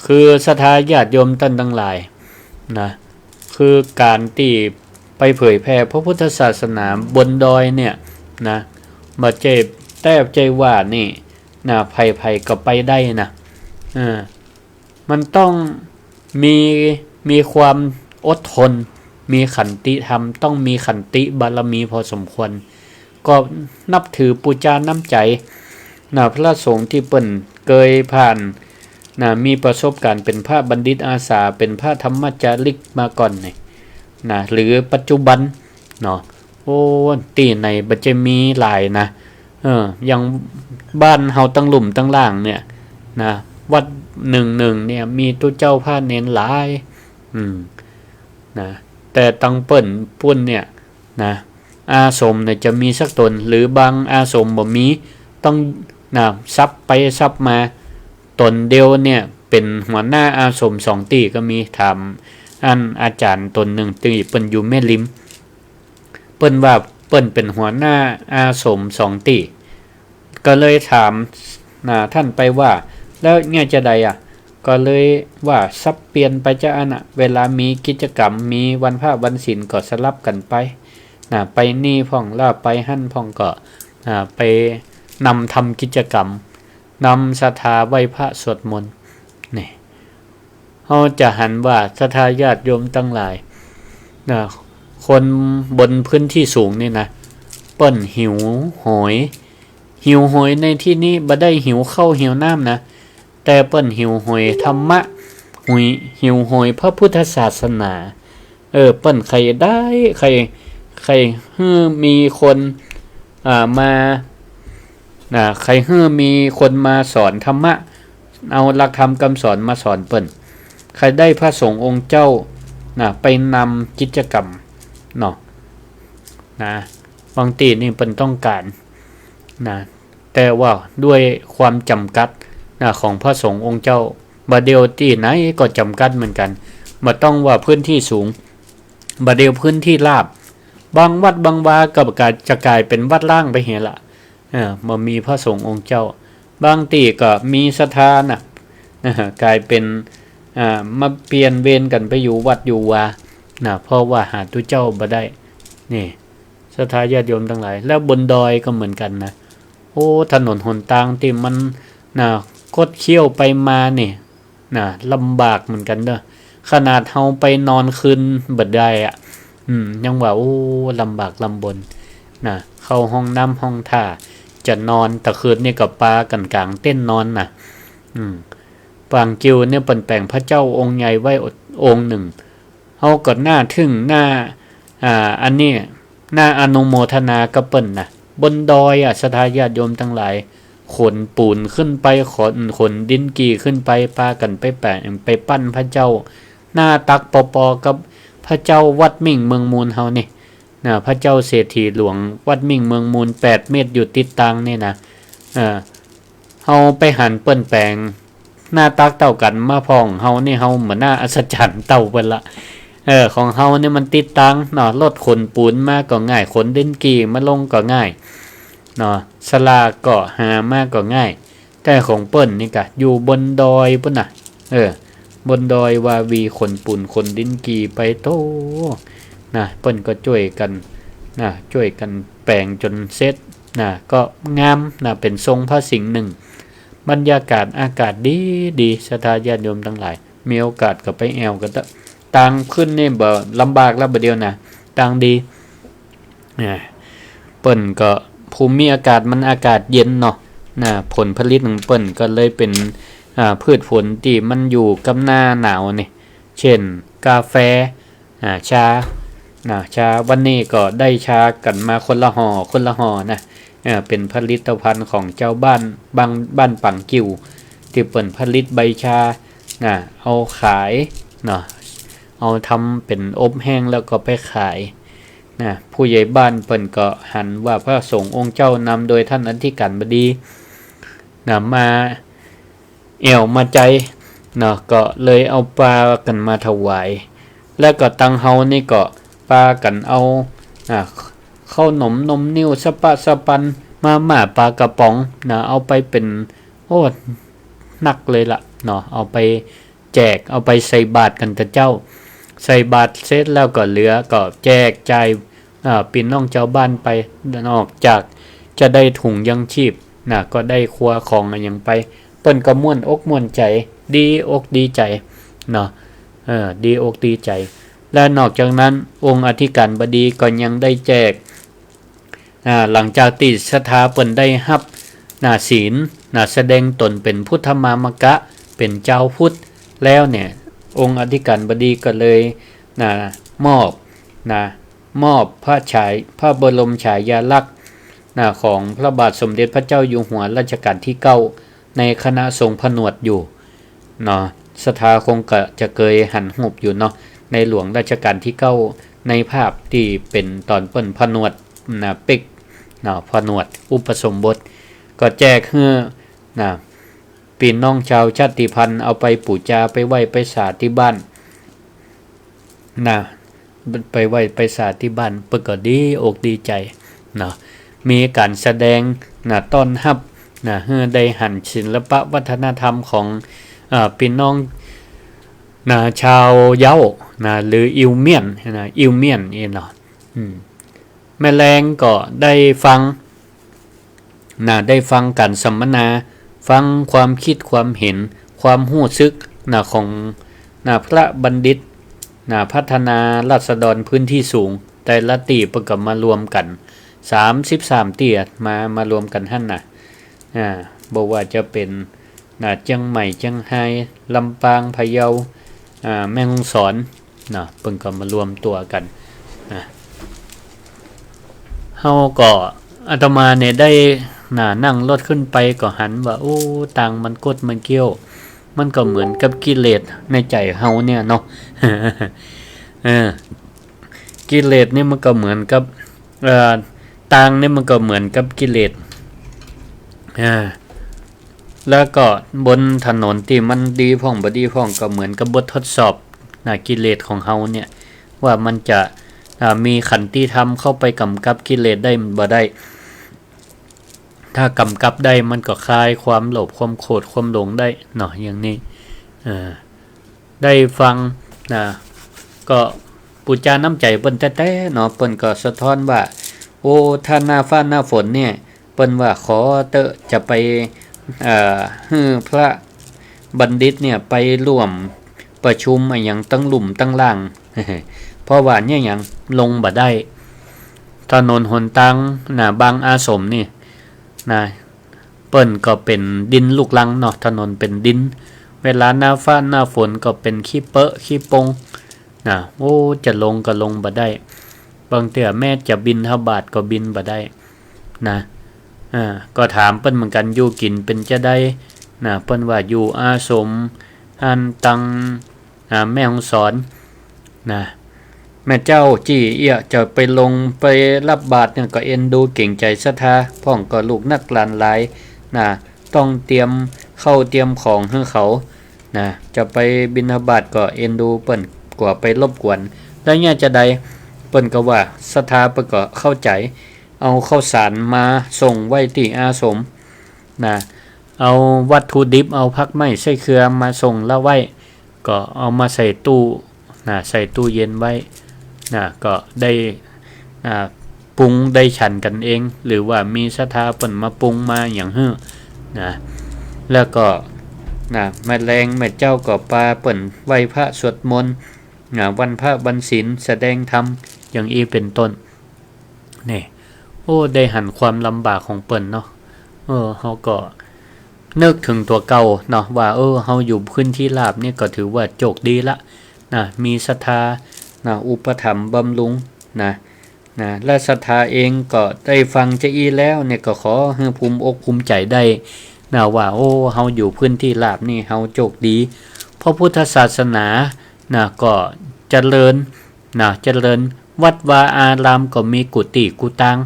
คือศรัทธาญาติโยมต้านตังหลาย นะ คือก๋านตี้ไปเผยแผ่พระพุทธศาสนาบนดอยเนี่ย นะ บ่ใจ้แต๊บ่ใจ้ว่านี่ นะ ใผๆ ก็ไปได้นะ เออ มันต้องมี มีความอดทน มีขันติธรรม ต้องมีขันติบารมีพอสมควร ก็นับถือปู๋จาน้ำใจ๋ นะ พระสงฆ์ตี้เปิ้นเกยผ่าน นะ มีประสบก๋ารณ์เป๋นพระบัณฑิตอาสา เป๋นพระธรรมจาริกมาก่อนนี่ นะ หรือปัจจุบัน เนาะ โอ้ ตี้ไหนบ่ใจ้มีหลายนะ เออ อย่างบ้านเฮาตังลุ่มตังล่างเนี่ย นะ วัดนึ่งๆ เนี่ย มีตุ๊เจ้าพระเณรหลาย อืม นะ แต่ตังเปิ้นปู๊นเนี่ย นะ อาสมเนี่ยจะมีสักต๋น หรือบางอาสมบ่มี ต้อง นะ สับไปสับมา ต๋นเดียวเนี่ยเป๋นหัวหน้าอาสมสองตี้ก็มี ถามอันอาจ๋ารย์ต๋นนึ่งตี้เปิ้นอยู่แม่ริม เปิ้นว่าเปิ้นเป๋นหัวหน้าอาสมสองตี้ ก็เลยถาม นะ ต้านไปว่า แล้วเนี่ยจะใดอะ ก็เลยว่าสับเปลี่ยนไปจาอั้นอะ เวลามีกิจกรรม มีวันพระวันศีลก็สลับกั๋นไป นะ ไปนี่พ่อง แล้วไปหั้นพ่องก็ อ่า ไปนำทำกิจกรรม นำศรัทธาไหว้พระสวดมนต์ นี่ เฮาจะหันว่าศรัทธาญาติโยมตังหลาย นะ คนบนพื้นตี้สูงนี่นะ เปิ้นหิวโหย หิวโหยในตี้นี้บ่ได้หิวข้าวหิวน้ำนะ แต่เปิ้นหิวโหยธรรมะ หุย หิวโหยพระพุทธศาสนา เออ เปิ้นใค่ได้ ใค่ ใค่หื้อมีคน อ่า มา อ่า ใค่หื้อมีคนมาสอนธรรมะ เอาหลักธรรมกำสอนมาสอนเปิ้น ใค่ได้พระสงฆ์องค์เจ้า นะ ไปนำกิจกรรม เนาะ นะ บางตี้นี่เปิ้นต้องก๋าน นะ แต่ว่าด้วยความจ๋ำกัด นะ ของพระสงฆ์องค์เจ้า บ่าเดี่ยวตี้ไหนก็จ๋ำกัดเหมือนกั๋น บ่ต้องว่าพื้นตี้สูง บ่าเดี่ยวพื้นตี้ราบ บางวัดบางวาก็ก๋าย จะก๋ายเป๋นวัดร้างไปเหียละ เออ บ่มีพระสงฆ์องค์เจ้า บางตี้ก็มีศรัทธานะ ก๋ายเป๋น อ่า มาเปลี่ยนเวรกั๋นไปอยู่วัดอยู่วา นะ เพราะว่าหาตุ๊เจ้าบ่ได้ นี่ ศรัทธาญาติโยมตังหลาย แล้วบนดอยก็เหมือนกั๋นนะ โอ้ ถนนหนตางตี้มัน นะ คดเคี้ยวไปมานี่ นะ ลำบากเหมือนกั๋นเนาะ ขนาดเฮาไปนอนคืนบ่ได้อะ อืม ยังว่า โอ้ ลำบากลำบน นะ เข้าห้องน้ำห้องท่า จะนอนตะคืนนี่ก็ปากั๋นก๋างเต็นท์นอนนะ อืม ปางกิวเนี่ยเปิ้นแป๋งพระเจ้าองค์ใหญ่ไว้องค์นึ่ง เฮาก็น่าทึ่ง น่า อ่า อันนี้ น่าอนุโมทนากับเปิ้นนะ บนดอยอะ ศรัทธาญาติโยมตังหลาย ขนปูนขึ้นไป ขน ขนดินกี่ขึ้นไป ปากั๋นไปแป๋ง ไปปั้นพระเจ้า หน้าตักปอๆ กับพระเจ้าวัดมิ่งเมืองมูลเฮานี่ นะ พระเจ้าเศรษฐีหลวงวัดมิ่งเมืองมูล แปดเมตรอยู่ติดตางนี่นะ เออ เฮาไปหันเปิ้นแป๋งหน้าตักเต้ากั๋นมาพ่องเฮานี่ เฮาเหมือนหน้าอัศจรรย์เต้าเปิ้นละ เออ ของเฮานี่มันติดตางเนาะ รถขนปูนมาก็ง่าย ขนดินกี่มาลงก็ง่ายเนาะ ศาลาก็หามาก็ง่าย แต่ของเปิ้นนี่กะอยู่บนดอยปู๊นนะ เออ บนดอยวาวีขนปูนขนดินกี่ไปโต้ นะ เปิ้นก็จ้วยกั๋น นะ จ้วยกั๋นแป๋งจ๋นเสร็จ นะ ก็งาม นะ เป๋นทรงพระสิงห์นึ่ง บรรยากาศอากาศดีดี ศรัทธาญาติโยมตังหลาย มีโอกาสก็ไปแอ่วกั๋นเต๊อะ ตางขึ้นนี่บ่ลำบากแล้วบ่าเดี่ยวนะ ตางดี นะ เปิ้นก็ภูมิอากาศมันอากาศเย็นเนาะ นะ ผลผลิตของเปิ้นก็เลยเป๋น อ่า พืชผลตี้มันอยู่กับหน้าหนาวนี่ เช่น กาแฟ อ่า ชา นะ ชา วันนี้ก็ได้ชากั๋นมาคนละห่อ คนละห่อนะ เอ่อ เป๋นผลิตภัณฑ์ของจาวบ้านบาง บ้านปังกิ่ว ตี้เปิ้นผลิตใบชา นะ เอาขาย เนาะ เอาทำเป๋นอบแห้งแล้วก็ไปขาย นะ ผู้ใหญ่บ้านเปิ้นก็หันว่าพระสงฆ์องค์เจ้านำโดยท่านอธิการบดี นะ มาแอ่วมาไจ เนาะ ก็เลยเอาปากั๋นมาถวาย แล้วก็ตังเฮานี่ก็ปากั๋นเอา อ่า ข้าวหนมนมนิ่วสะปะสะปัน มาม่าปลากระป๋อง นะ เอาไปเป๋น โอ้ นักเลยละ เนาะ เอาไปแจก เอาไปใส่บาตรกั๋นเต๊อะเจ้า ใส่บาตรเสร็จแล้วก็เหลือก็แจกจ่าย อ่า ปี้น้องจาวบ้านไป นอกจากจะได้ถุงยังชีพ นะ ก็ได้ครัวของอะหยังไป เปิ้นก็ม่วนอกม่วนใจ๋ ดีอกดีใจ๋ เนาะ เออ ดีอกดีใจ๋ และนอกจากนั้น องค์อธิการบดีก็ยังได้แจก อ่า หลังจากตี้ศรัทธาเปิ้นได้ฮับ นะ ศีล นะ แสดงต๋นเป๋นพุทธมามกะ เป๋นจาวพุทธแล้วเนี่ย องค์อธิการบดีก็เลย นะ มอบ นะ มอบพระฉาย- พระบรมฉายาลักษณ์ นะ ของพระบาทสมเด็จพระเจ้าอยู่หัวรัชกาลตี้เก้า ในขณะทรงผนวดอยู่ เนาะ ศรัทธาคงก็จะเกยหันฮูปอยู่เนาะ ในหลวงรัชกาลตี้เก้า ในภาพตี้เป๋นต๋อนเปิ้นผนวด นะ เป๊ก เนาะ ผนวดอุปสมบท ก็แจกหื้อ นะ ปี้น้องจาวชาติพันธุ์เอาไปปู๋จา ไปไหว้ไปสาตี้บ้าน นะ ไปไหว้ไปสาตี้บ้าน เปิ้นก็ดีอกดีใจ๋ เนาะ มีก๋านแสดง นะ ต้อนฮับ นะ หื้อได้หันศิลปะวัฒนธรรมของ เอ่อ ปี้น้อง นะ จาวเย้า นะ หรืออิวเมียน นะ อิวเมียนนี่เนาะ อืม แม่แลงก็ได้ฟัง นะ ได้ฟังก๋านสัมมนา ฟังความกึ๊ดความเห็น ความฮู้สึก นะ ของ นะ พระบัณฑิต นะ พัฒนาราษฎรพื้นที่สูง แต่ละตี้เปิ้นก็มารวมกั๋น สามสิบสามตี้อะ มา มารวมกั๋นหั้นนะ อ่า บ่ว่าจะเป๋น นะ เจียงใหม่ เจียงฮาย ลำปาง พะเยา อ่า แม่ฮ่องสอน นะ เปิ้นก็มารวมตั๋วกั๋น นะ เฮาก็ อาตมาเนี่ยได้ นะ นั่งรถขึ้นไปก็หันว่า โอ้ ตางมันคดมันเคี้ยว มันก็เหมือนกับกิเลสในใจ๋เฮาเนี่ยเนาะ เออ กิเลสเนี่ยมันก็เหมือนกับ เอ่อ ตางเนี่ยมันก็เหมือนกับกิเลส อ่า แล้วก็บนถนนตี้มันดีพ่องบ่ดีพ่องก็เหมือนกับบททดสอบ นะ กิเลสของเฮาเนี่ย ว่ามันจะ อ่า มีขันติธรรมเข้าไปก๋ำกับกิเลสได้บ่ได้ ถ้าก๋ำกับได้มันก็คลายความโลภ ความโกรธ ความหลงได้เนาะ อย่างนี้ เออ ได้ฟัง นะ ก็ปู๋จาน้ำใจ๋เปิ้นแต๊ๆ เนาะ เปิ้นก็สะท้อนว่า โอ้ ถ้าหน้าฟ้าหน้าฝนเนี่ย เปิ้นว่าขอเต๊อะ จะไป เอ่อ หื้อพระบัณฑิตเนี่ยไปร่วมประชุมอะหยังตังลุ่มตังล่าง เพราะว่าเนี่ยหยังลงบ่ได้ ถนนหนตาง นะ บางอาสมนี่ นะ เปิ้นก็เป๋นดินลูกรังเนาะ ถนนเป๋นดิน เวลาหน้าฟ้าหน้าฝนก็เป๋นขี้เปอะขี้ปง นะ โอ้ จะลงก็ลงบ่ได้ บางเตื้อแม้จะบิณฑบาตก็บิณฑบาตบ่ได้ นะ อ่า ก็ถามเปิ้นเหมือนกั๋น อยู่กิ๋นเป๋นจาใด นะ เปิ้นว่าอยู่อาสม อันตัง อ่า แม่ฮ่องสอน นะ แม่เจ้าจี้เอี้ยะจะไปลงไปรับบาตรเนี่ยก็เอ็นดูเกรงใจ๋ศรัทธา พ่องก็ลูกนักหลานหลาย นะ ต้องเตรียมข้าวเตรียมของหื้อเขา นะ จะไปบิณฑบาตก็เอ็นดูเปิ้น กั๋วไปรบกวน แล้วเนี่ยจาใด เปิ้นก็ว่าศรัทธาเปิ้นก็เข้าใจ๋ เอาข้าวสารมาส่งไว้ตี้อาสม นะ เอาวัตถุดิบ เอาผักไม้ไส้เครือมาส่งละไว้ ก็เอามาใส่ตู้นะ ใส่ตู้เย็นไว้นะ ก็ได้ อ่า ปรุงได้ฉันกั๋นเอง หรือว่ามีศรัทธาเปิ้นมาปรุงมาหยังหื้อนะ แล้วก็นะ แม่แลงแม่เจ๊าก็ปาเปิ้นไหว้พระสวดมนต์นะ วันพระวันศีลแสดงธรรมอย่างอี้เป๋นต้น นี่ โอ้ ได้หันความลำบากของเปิ้นเนาะ เออ เฮาก็นึกเถิงตั๋วเก่าเนาะ ว่า เออ เฮาอยู่พื้นที่ราบนี่ก็ถือว่าโจคดีละนะ มีศรัทธานะ อุปถัมภ์บำรุงนะ นะ และศรัทธาเองก็ได้ฟังจาอี้แล้วเนี่ย ก็ขอหื้อภูมิอกภูมิใจ๋ได้นะ ว่า โอ้ เฮาอยู่พื้นที่ราบนี่เฮาโจคดี พระพุทธศาสนานะ ก็เจริญนะ เจริญ วัดวาอารามก็มีกุฏิกุฏัง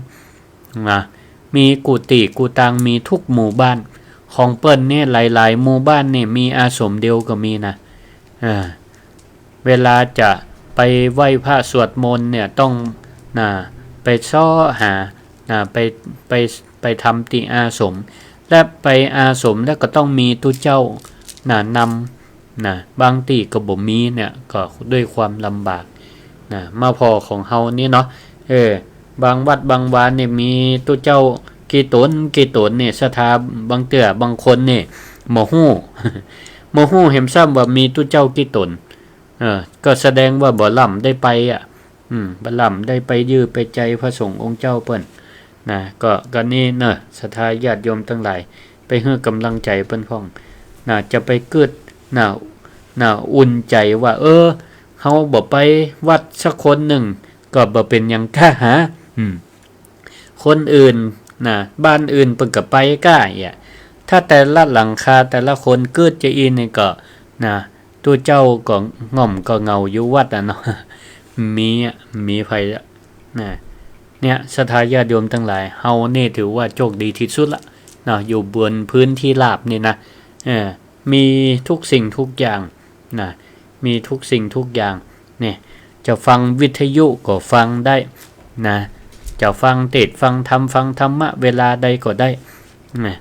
นะ มีกุฏิกุฏัง มีทุกหมู่บ้าน ของเปิ้นเนี่ย หลายๆ หมู่บ้านเนี่ย มีอาสมเดียวก็มีนะ อ่า เวลาจะไปไหว้พระสวดมนต์เนี่ย ต้อง นะ ไปเซาะหา นะ ไป ไป ไปทำตี้อาสม และไปอาสมแล้วก็ต้องมีตุ๊เจ้า นะ นำ นะ บางตี้ก็บ่มีเนี่ย ก็ด้วยความลำบากนะ มาผ่อของเฮานี่เนาะ เออ บางวัดบางวาเนี่ยมีตุ๊เจ้ากี่ต๋นกี่ต๋นเนี่ย ศรัทธาบางเตื้อบางคนเนี่ย บ่ฮู้ บ่ฮู้แหมซ้ำว่ามีตุ๊เจ้ากี่ต๋น เออ ก็แสดงว่าบ่ล้ำได้ไปอะ อืม บ่ล้ำได้ไปเยื้อไปใจ๋พระสงฆ์องค์เจ้าเปิ้นนะ ก็ ก็นี่เนาะ ศรัทธาญาติโยมตังหลาย ไปหื้อกำลังใจ๋เปิ้นพ่องนะ จะไปกึ๊ดนะ นะ อุ่นใจ๋ว่า เออ เฮาบ่ไปวัดสักคนนึ่ง ก็บ่เป๋นหยังก้าหา อืม คนอื่นนะ บ้านอื่นเปิ้นก็ไปก้าเอี้ย ถ้าแต่ละหลังคาแต่ละคนกึ๊ดจาอี้นี่ก็นะ ตุ๊เจ้าก็ง่อมก็เหงาอยู่วัดอะเนาะ มีอะ มีใผอะนะ เนี่ย ศรัทธาญาติโยมตังหลาย เฮานี่ถือว่าโจคดีตี้สุดละเนาะ อยู่บนพื้นตี้ราบนี่นะ เออ มีทุกสิ่งทุกอย่างนะ มีทุกสิ่งทุกอย่าง เนี่ย จะฟังวิทยุก็ฟังได้นะ จะฟังเทศน์ฟังธรรม ฟังธรรมะเวลาใดก็ได้นะ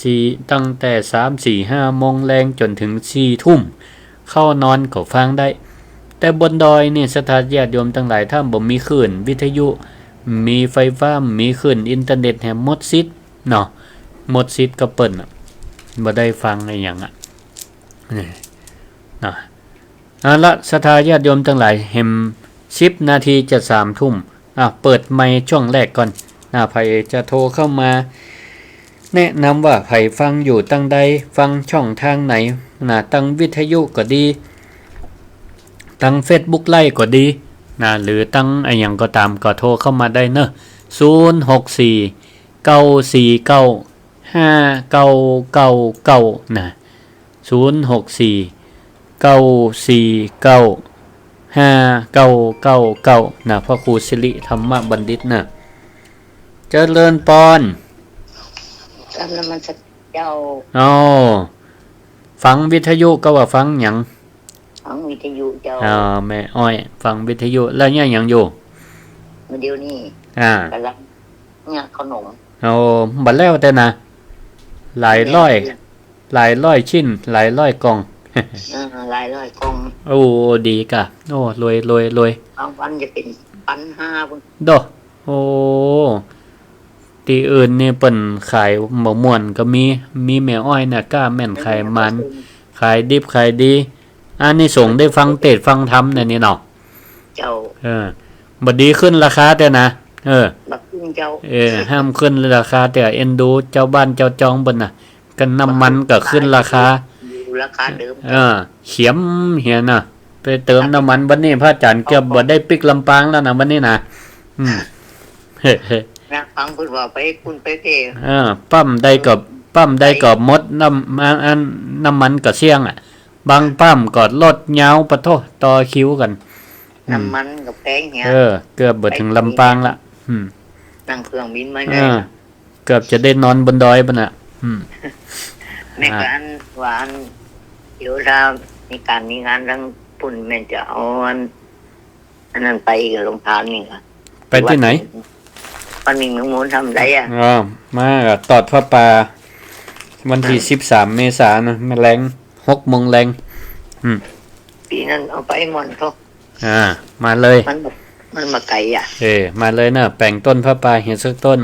สี่ ตั้งแต่สาม สี่ ห้าโมงแลงจ๋นเถิงสี่ทุ่ม เข้านอนก็ฟังได้ แต่บนดอยนี่ ศรัทธาญาติโยมตังหลาย ถ้าบ่มีคลื่นวิทยุ มีไฟฟ้า มีคลื่นอินเทอร์เน็ตแหมหมดสิทธิ์เนาะ หมดสิทธิ์กับเปิ้นอะ บ่ได้ฟังอะหยังอะ นี่ นะ เอาละ ศรัทธาญาติโยมตังหลาย แหมสิบนาทีจะสามทุ่ม อ่ะ เปิดไมค์ช่วงแรกก่อน นะ ใผจะโทรเข้ามา แนะนำว่าใผฟังอยู่ตังใด ฟังช่องทางไหน นะ ตังวิทยุก็ดี ตังเฟซบุ๊กไลฟ์ก็ดี นะ หรือตังอะหยังก็ต๋าม ก็โทรเข้ามาได้เนาะ ศูนย์ หก สี่ เก้า สี่ เก้า ห้า เก้า เก้า เก้า นะ ศูนย์ หก สี่ เก้า สี่ เก้า ห้า เก้า เก้า เก้า นะ พระครูสิริธรรมบัณฑิตนะ เจริญปอน กราบนมัสการเจ้า อ๋อ ฟังวิทยุก็ว่าฟังหยัง ฟังวิทยุเจ้า อ่า แม่อ้อย ฟังวิทยุ แล้วเยียะหยังอยู่ เดี๋ยวนี้ อ่า ก๋ำลังเยียะขนม โอ้ บ่แล้วแต่นะ หลายร้อย หลายร้อยชิ้น หลายร้อยกล่อง เออ หลายร้อยกล่อง โอ้ ดีก่ะ โอ้ รวย รวย รวย บางวันจะเป๋นปันห้าพุ้น โด โอ้ ตี้อื่นนี่เปิ้นขายบ่ม่วนก็มี มีแม่อ้อยน่ะกล้าแม่นขายมัน ขายดิบขายดี อานิสงส์ได้ฟังเทศน์ฟังธรรมเนี่ยนี่เนาะ เจ้า เออ บ่ดีขึ้นราคาแต่นะ เออ บ่ขึ้นเจ้า เออ ห้ามขึ้นราคาแต่ เอ็นดูเจ้าบ้านเจ้าจองเปิ้นน่ะ ก็น้ำมันก็ขึ้นราคา อยู่ราคาเดิม เออ เขียมเหียน่ะ ไปเติมน้ำมันบัดนี้พระอาจ๋ารย์เกือบบ่ได้ปิ๊กลำปางแล้วนะบัดนี้นะ อืม นะ ฟังเปิ้นว่าไปปุ้นไปเพ่ เออ ปั๊มใดก็ ปั๊มใดก็หมดน้ำ อัน อัน น้ำมันก็เสี้ยงอะ บางปั๊มก็รถยาวปะโท้ ต่อคิวกั๋น อืม น้ำมันก็แพงเหีย เออ เกือบบ่เถิงลำปางละ อืม นั่งเครื่องบินมา เออ ได้ เกือบจะได้นอนบนดอยปุ้นน่ะ อืม แม่ อ่า ก็อันว่าอัน เดี๋ยวถ้ามีก๋านมีงานตังปุ้นแม่จะเอาอัน อันนั้นไปกับโรงทานนี่ค่ะ ไปตี้ไหน วัดหนึ่งเมืองมูลทำได้อะ อ๋อ มาก็ตอดผ้าป่า วันตี้ อ่า สิบสามเมษานะ แม่แลง หกโมงแลง อืม ปี๋นั้นเอาไปหม่อนเขา อ่า มาเลย มันบ่ มันบ่ไก๋อะ เออ มาเลยเนาะ แป๋งต้นผ้าป่าเหียสักต้น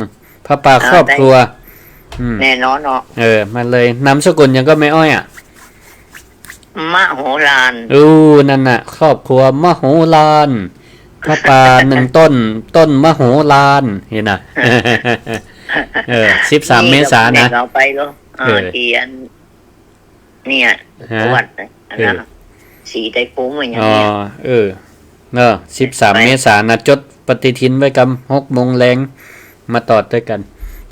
ผ้าป่า อ่า ครอบครัว ได้ อืม แน่นอนเนาะ เออ มาเลย นามสกุลหยังก็แม่อ้อยอะ มโหฬาร อู้ นั่นน่ะ ครอบครัวมโหฬาร ผ้าป่าหนึ่งต้น ต้นมโหฬาร หันน่ะ เออ สิบสาม นี่ เมษานะ แบ่งเอาไปก็ อ่า เออ เตียน เนี่ย ฮะ วัดน่ะ เออ นะ สีไตรภูมิอย่างเนี้ย อ๋อ เออ เนาะ สิบสาม ไป เมษานะ จดปฏิทินไว้กำ หกโมงแลง มาตอดตวยกั๋น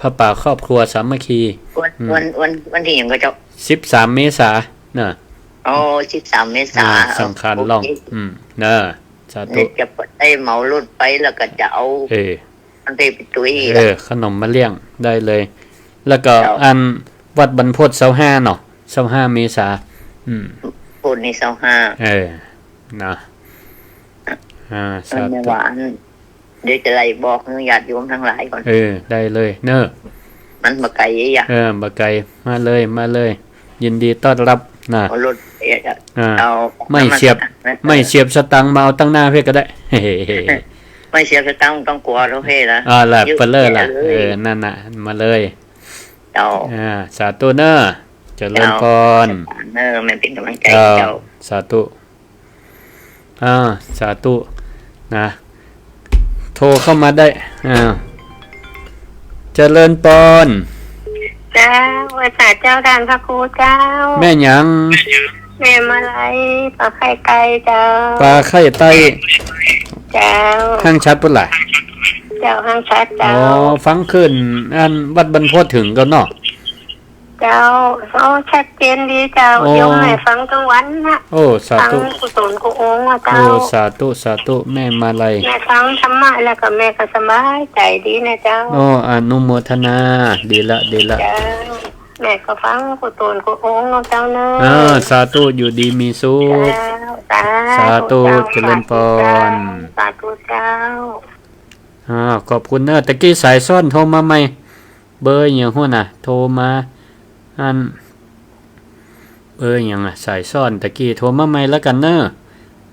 ผ้าป่าครอบครัวสามัคคี วัน อืม วัน วัน วันตี้หยังก็เจ้า สิบสาม เมษา น่ะ อ๋อ สิบสาม เมษา อ่า สังขารล่อง โอเค อืม น่ะ สาธุ นี่จะได้เหมารถไปแล้วก็จะเอา เออ อันเตไปตุ้ย เออ ขนมมาเลี้ยงได้เลย แล้วก็ เจ้า อันวัดบรรพต ซาวห้าเนาะ ซาวห้า เมษา อืม พุธนี่ ซาวห้า เออ นะ อ่า สาธุ อันนี้ว่าอัน เดี๋ยวจะได้บอกญาติโยมทั้งหลายก่อน เออ ได้เลยเนาะ มันบ่ไก๋อะ เออ บ่ไก๋ มาเลย มาเลย ยินดีต้อนรับนะ เอารถ เอ่อ อ่า เอา ไม่เสียบ นมัสการนะ ไม่เสียบสตางค์มาเอาตังหน้าเพื่อก็ได้ ไม่เสียบสตางค์ต้องกั๋วเนาะเพ่นะ อ่า ละ เยอะ เปลอละ แยะเลย เออ นั่นน่ะ มาเลย เจ้า อ่า สาธุเนอะ เจริญพร เจ้า เนอะ แม่เป๋นก๋ำลังใจ๋ เจ้า เจ้า สาธุ อ่า สาธุ นะ โทรเข้ามาได้ อ่า เจริญพร เจ้า ไหว้สาเจ้าต้านพระครูเจ้า แม่หยัง แม่มาลัย ปากใค่ใต้เจ้า ปากใค่ใต้ เจ้า ห้างฉัตรปุ้นล่ะ เจ้า ห้างฉัตรเจ้า อ๋อ ฟังคลื่นอันวัดบรรพต เถิงก่อเนาะ เจ้า โอ้ ชัดเจนดีเจ้า โอ้ โยมแม่ฟังตึงวันนะ โอ้ สาธุ ฟังกู้ต๋นกู้องค์อะเจ้า โอ้ สาธุ สาธุ แม่มาลัย แม่ฟังธรรมะแล้วก็แม่ก็สบายใจ๋ดีนะเจ้า โอ้ อนุโมทนา ดีละ ดีละ เจ้า แม่ก็ฟังกู้ต๋นกู้องค์อะเจ้าเนอะ อ่า สาธุ อยู่ดีมีสุข เจ้า สาธุ สาธุ เจ้า เจริญพร สาธุเจ้า สาธุเจ้า อ่า ขอบคุณเนอะ ตะกี้สายซ้อนโทรมาใหม่ เบอร์หยังหั้นน่ะ โทรมา อัน เบอร์หยังอะ สายซ้อนตะกี้ โทรมาใหม่แล้วกั๋นเนอะ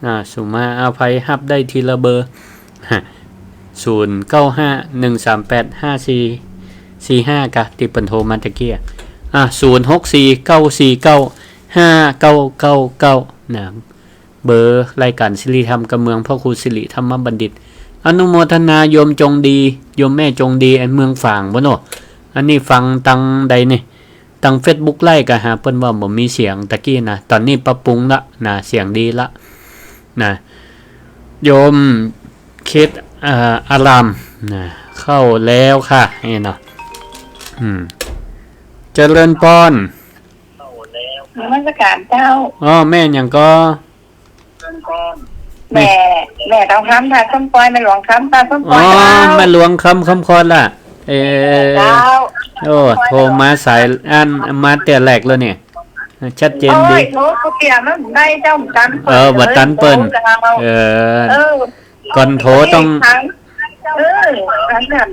อ่า สุมาอาภัย ฮับได้ทีละเบอร์ ศูนย์เก้าห้า หนึ่งสามแปด ห้าสี่สี่ห้า กะ ตี้เปิ้นโทรมาตะกี้ อ่า ศูนย์หกสี่ เก้าสี่เก้า ห้าเก้าเก้าเก้า นะ เบอร์รายก๋านสิริธรรมกำเมือง พระครูสิริธรรมบัณฑิต อนุโมทนา โยมจงดี โยมแม่จงดี อันเมืองฝางปุ้นเนาะ อันนี้ฟังตังใดนี่ ตังเฟซบุ๊กไลฟ์ก็หาเปิ้นว่าบ่มีเสียงตะกี้นะ ต๋อนนี้ปรับปรุงละนะ เสียงดีละนะ โยมเคส อ่า อารามนะ เข้าแล้วค่ะ นี่เนาะ อืม เจริญพร นมัสการเจ้า อ๋อ แม่หยังก่อ แม่ แม่ทองคำ ตาส้มปอย แม่หลวงคำ ตาส้มปอย อ๋อ เจ้า แม่หลวงคำ คำคอนล่ะ เอ่อ เจ้า โอ้ โทรมาสายอัน มาแต่แรกแล้วเนี่ย ชัดเจนดี โอ้ย โทรกูเตียมันได้เจ้า บ่ตันเปิ้น เออ บ่ตันเปิ้น โทรเจ้า เออ เออ ก่อนโทรต้อง เออ ฟังน่ะ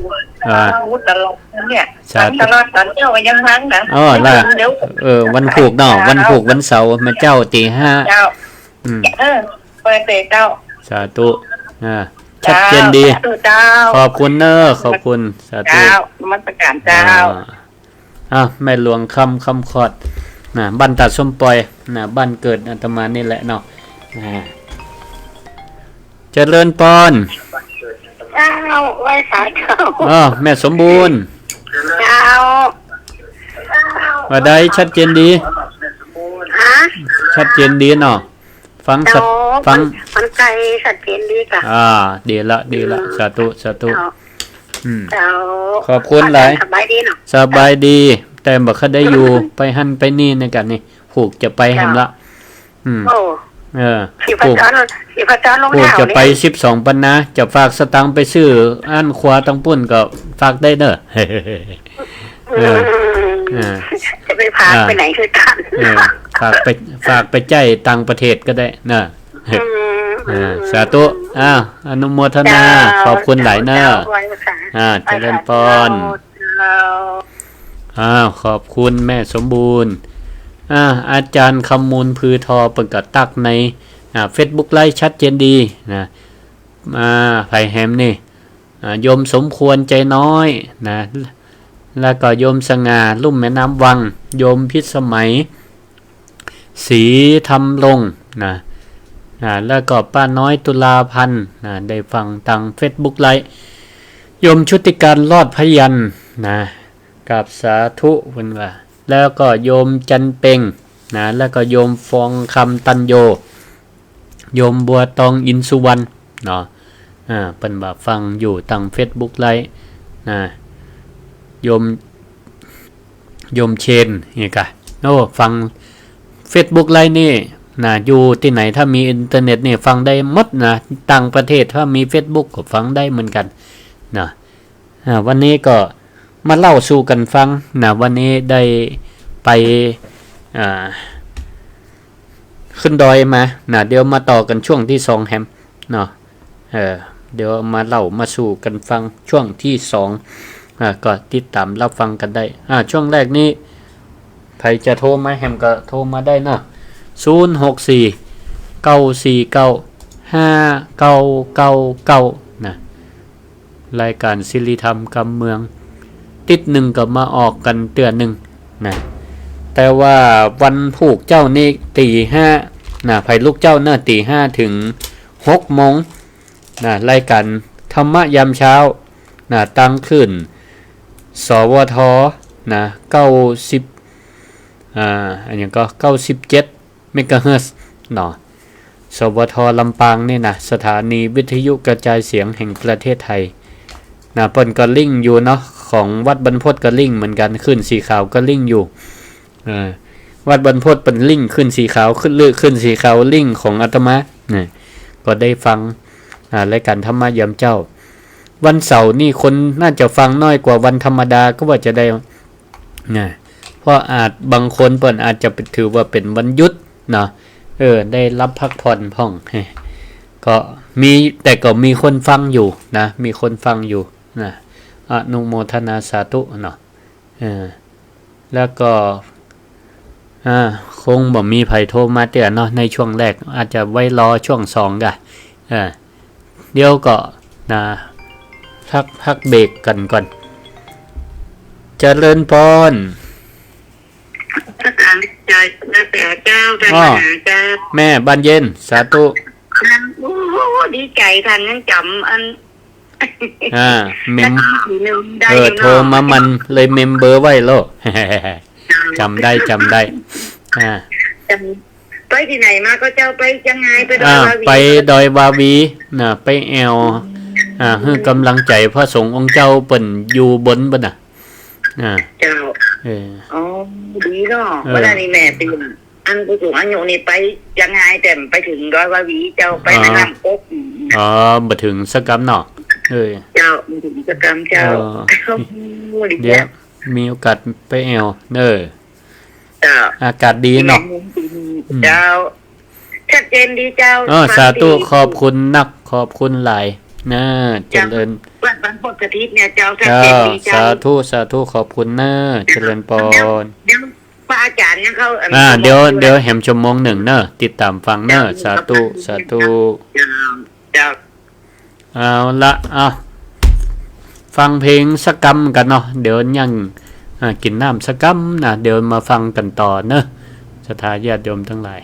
อ่า ฟังตลอดเนี่ย สาธุ ฟังตลอด ต๋อนเจ๊าก็ยังฟังนะ อ๋อ ล่ะ เดี๋ยว เออ วันพูกเนาะ วันพูกวันเสาร์ มาเจ๊าตีห้า เจ้า อืม เออ เปิดเลยเจ้า สาธุ อ่า เจ้า ชัดเจนดี สาธุเจ้า ขอบคุณเนอะ ขอบคุณ สาธุ เจ้า นมัสการเจ้า อ่า อ่ะ แม่หลวงคำ คำคอน นะ บ้านตาส้มปอย นะ บ้านเกิดอาตมานี่แหละเนาะ อ่า เจริญพร เจ้า ไหว้สาเจ้า อ๋อ แม่สมบูรณ์ เจ้า ว่าได้ ชัดเจนดี ฮะ ชัดเจนดีเนาะ ฟังสัต เจ้า ฟัง มัน มันไก๋ชัดเจนดีค่ะ อ่า ดีละ ดีละ อืม สาธุ สาธุ เจ้า อืม เจ้า ขอบคุณหลาย สบายดีเนาะ สบายดี แต่บ่ค่อยได้อยู่ ไปหั้นไปนี่ในกันนี่ ผูกจะไปแหมละ เจ้า อืม โอ้ เออ ชีพจร ผูก ชีพจรลง ผูก เท้า จะไป นี่ สิบสองปันนา จะฝากสตางค์ไปซื้ออันครัวตังปุ้นก็ฝากได้เนอะ เออ อืม เออ จะไปฝาก อ่า ไปไหนคือกัน เออ ฝากไป ฝากไปจ่ายต่างประเทศก็ได้นะ อืม อ่า อืม สาธุ อ้าว อนุโมทนา เจ้า ขอบคุณหลายเนอะ เจ้า ไหว้สา อ่า เจริญพร เจ้า อ้าว ขอบคุณแม่สมบูรณ์ อ่า อาจารย์คำมูล พือทอ เปิ้นก็ตักใน อ่า Facebook Live ชัดเจนดีนะ อ่า ใผแหมนี่ อ่า โยมสมควร ใจน้อยนะ แล้วก็โยมสง่า ลุ่มแม่น้ำวัง โยมพิสมัย ศรีธรรมรงค์นะ อ่า แล้วก็ป้าน้อยตุลาพันธ์นะ ได้ฟังตาง Facebook Live โยมชุติการ รอดพยัญชนะ กราบสาธุเพิ่นว่า แล้วก็โยมจันเพ็งนะ แล้วก็โยมฟองคำ ตัญโย โยมบัวตอง อินสุวรรณเนาะ อ่า เปิ้นว่าฟังอยู่ตาง Facebook Live นะ โยม โยมเชนนี่กะ โอ้ ฟัง Facebook Live นี่นะ อยู่ตี้ไหนถ้ามีอินเทอร์เน็ตนี่ฟังได้หมดนะ ต่างประเทศถ้ามี Facebook ก็ฟังได้เหมือนกั๋นนะ อ่า วันนี้ก็มาเล่าสู่กั๋นฟังนะ วันนี้ได้ไป อ่า ขึ้นดอยมานะ เดี๋ยวมาต่อกั๋นช่วงตี้สองแหมเนาะ เออ เดี๋ยวมาเล่ามาสู่กั๋นฟังช่วงตี้สอง อ่า ก็ติดต๋ามรับฟังกั๋นได้ อ่า ช่วงแรกนี้ ใผจะโทรมาแหมก็โทรมาได้เนาะ ศูนย์หกสี่ เก้าสี่เก้า ห้าเก้าเก้าเก้า นะ รายก๋านสิริธรรมกำเมือง ติ๊ดนึ่งก็มาออกกั๋นเตื้อนึ่งนะ แต่ว่าวันพูกเจ้านี่ตี๋ห้านะ ใผลุกเจ๊าเนาะ ตี๋ห้าเถิงหกโมงนะ รายก๋านธรรมะยามเช้านะ ตางคลื่น สวท นะ เก้าสิบ อ่า อะหยังก็ เก้าสิบเจ็ด เมกะเฮิรตซ์เนาะ สวท ลำปางนี่นะ สถานีวิทยุกระจายเสียงแห่งประเทศไทยนะ เปิ้นก็ลิงก์อยู่เนาะ ของวัดบรรพตก็ลิงก์เหมือนกั๋น คลื่นสีขาวก็ลิงก์อยู่ เออ วัดบรรพตเปิ้นลิงก์คลื่นสีขาว คลื่น คลื่นสีขาวลิงก์ของอาตมา นะ ก็ได้ฟัง อ่า รายก๋านธรรมะยามเจ๊า วันเสาร์นี่คนน่าจะฟังน้อยกว่าวันธรรมดาก็ว่าจะได้ นะ เพราะอาจ บางคนเปิ้นอาจจะถือว่าเป๋นวันหยุดเนาะ เออ ได้รับพักผ่อนพ่อง ก็มี แต่ก็มีคนฟังอยู่นะ มีคนฟังอยู่นะ อนุโมทนาสาธุเนาะ เออ แล้วก็ อ่า คงบ่มีใผโทรมาเตื้อเนาะ ในช่วงแรก อาจจะไว้รอช่วงสองก่ะ อ่า เดี๋ยวก็นะ พัก พักเบรกกั๋นก่อน เจริญปอน สถานใจแล้วแต่เจ้า ท่าน อ้อ มหาเจ้า แม่บานเย็น สาธุ โอ้โห ดีใจ๋ ท่านยังจ๋ำอัน อ่า เมม แล้วก็อีกหนึ่งได้ เออ อยู่เนาะ โทรมามันเลยเมมเบอร์ไว้โลด จ๋ำได้ จ๋ำได้ อ่า จ๋ำ ไปตี้ไหนมาก็เจ้า ไปเจียงฮาย ไปดอยวาหวี อ่า ไปดอยวาหวีนะ ไปแอ่ว อ่า หื้อกำลังใจ๋พระสงฆ์องค์เจ้าเปิ้นอยู่บนเปิ้นน่ะ อ่า เจ้า เออ อ๋อ ดีเนาะ เออ วันนี้แม่เปิ้น อันผู้สูงอายุนี่ไปเจียงฮาย แต่ไปเถิงดอยวาหวีเจ้า ไป อ๋อ แม่น้ำกก อ๋อ บ่เถิงสักกำเนาะ เออ เจ้า บ่เถิงสักกำเจ้า เออ โอ้โห ดี เดี๋ยว แจ๊ะ มีโอกาสไปแอ่วเด้อ เจ้า อากาศดีเนาะ อืม เจ้า ชัดเจนดีเจ้า เออ ฟังดี สาธุ ขอบคุณนัก ขอบคุณหลายนะ เจ้า เจริญ วัดบรรพตกะถินเนี่ยเจ้า ชัดเจนดีเจ้า เจ้า สาธุ สาธุ ขอบคุณนะ เจ้า เจริญปอน เดี๋ยว เดี๋ยว พระอาจ๋ารย์ยังเข้า อ่า เดี๋ยว เดี๋ยวแหมชั่วโมงนึ่งเนาะ ติดต๋ามฟังเนาะ เจ้า สาธุ สาธุ เจ้า เจ้า เอาละ เอา ฟังเพลงสักกำกั๋นเนาะ เดี๋ยวยัง อ่า กิ๋นน้ำสักกำนะ เดี๋ยวมาฟังกั๋นต่อเนาะ ศรัทธาญาติโยมตังหลาย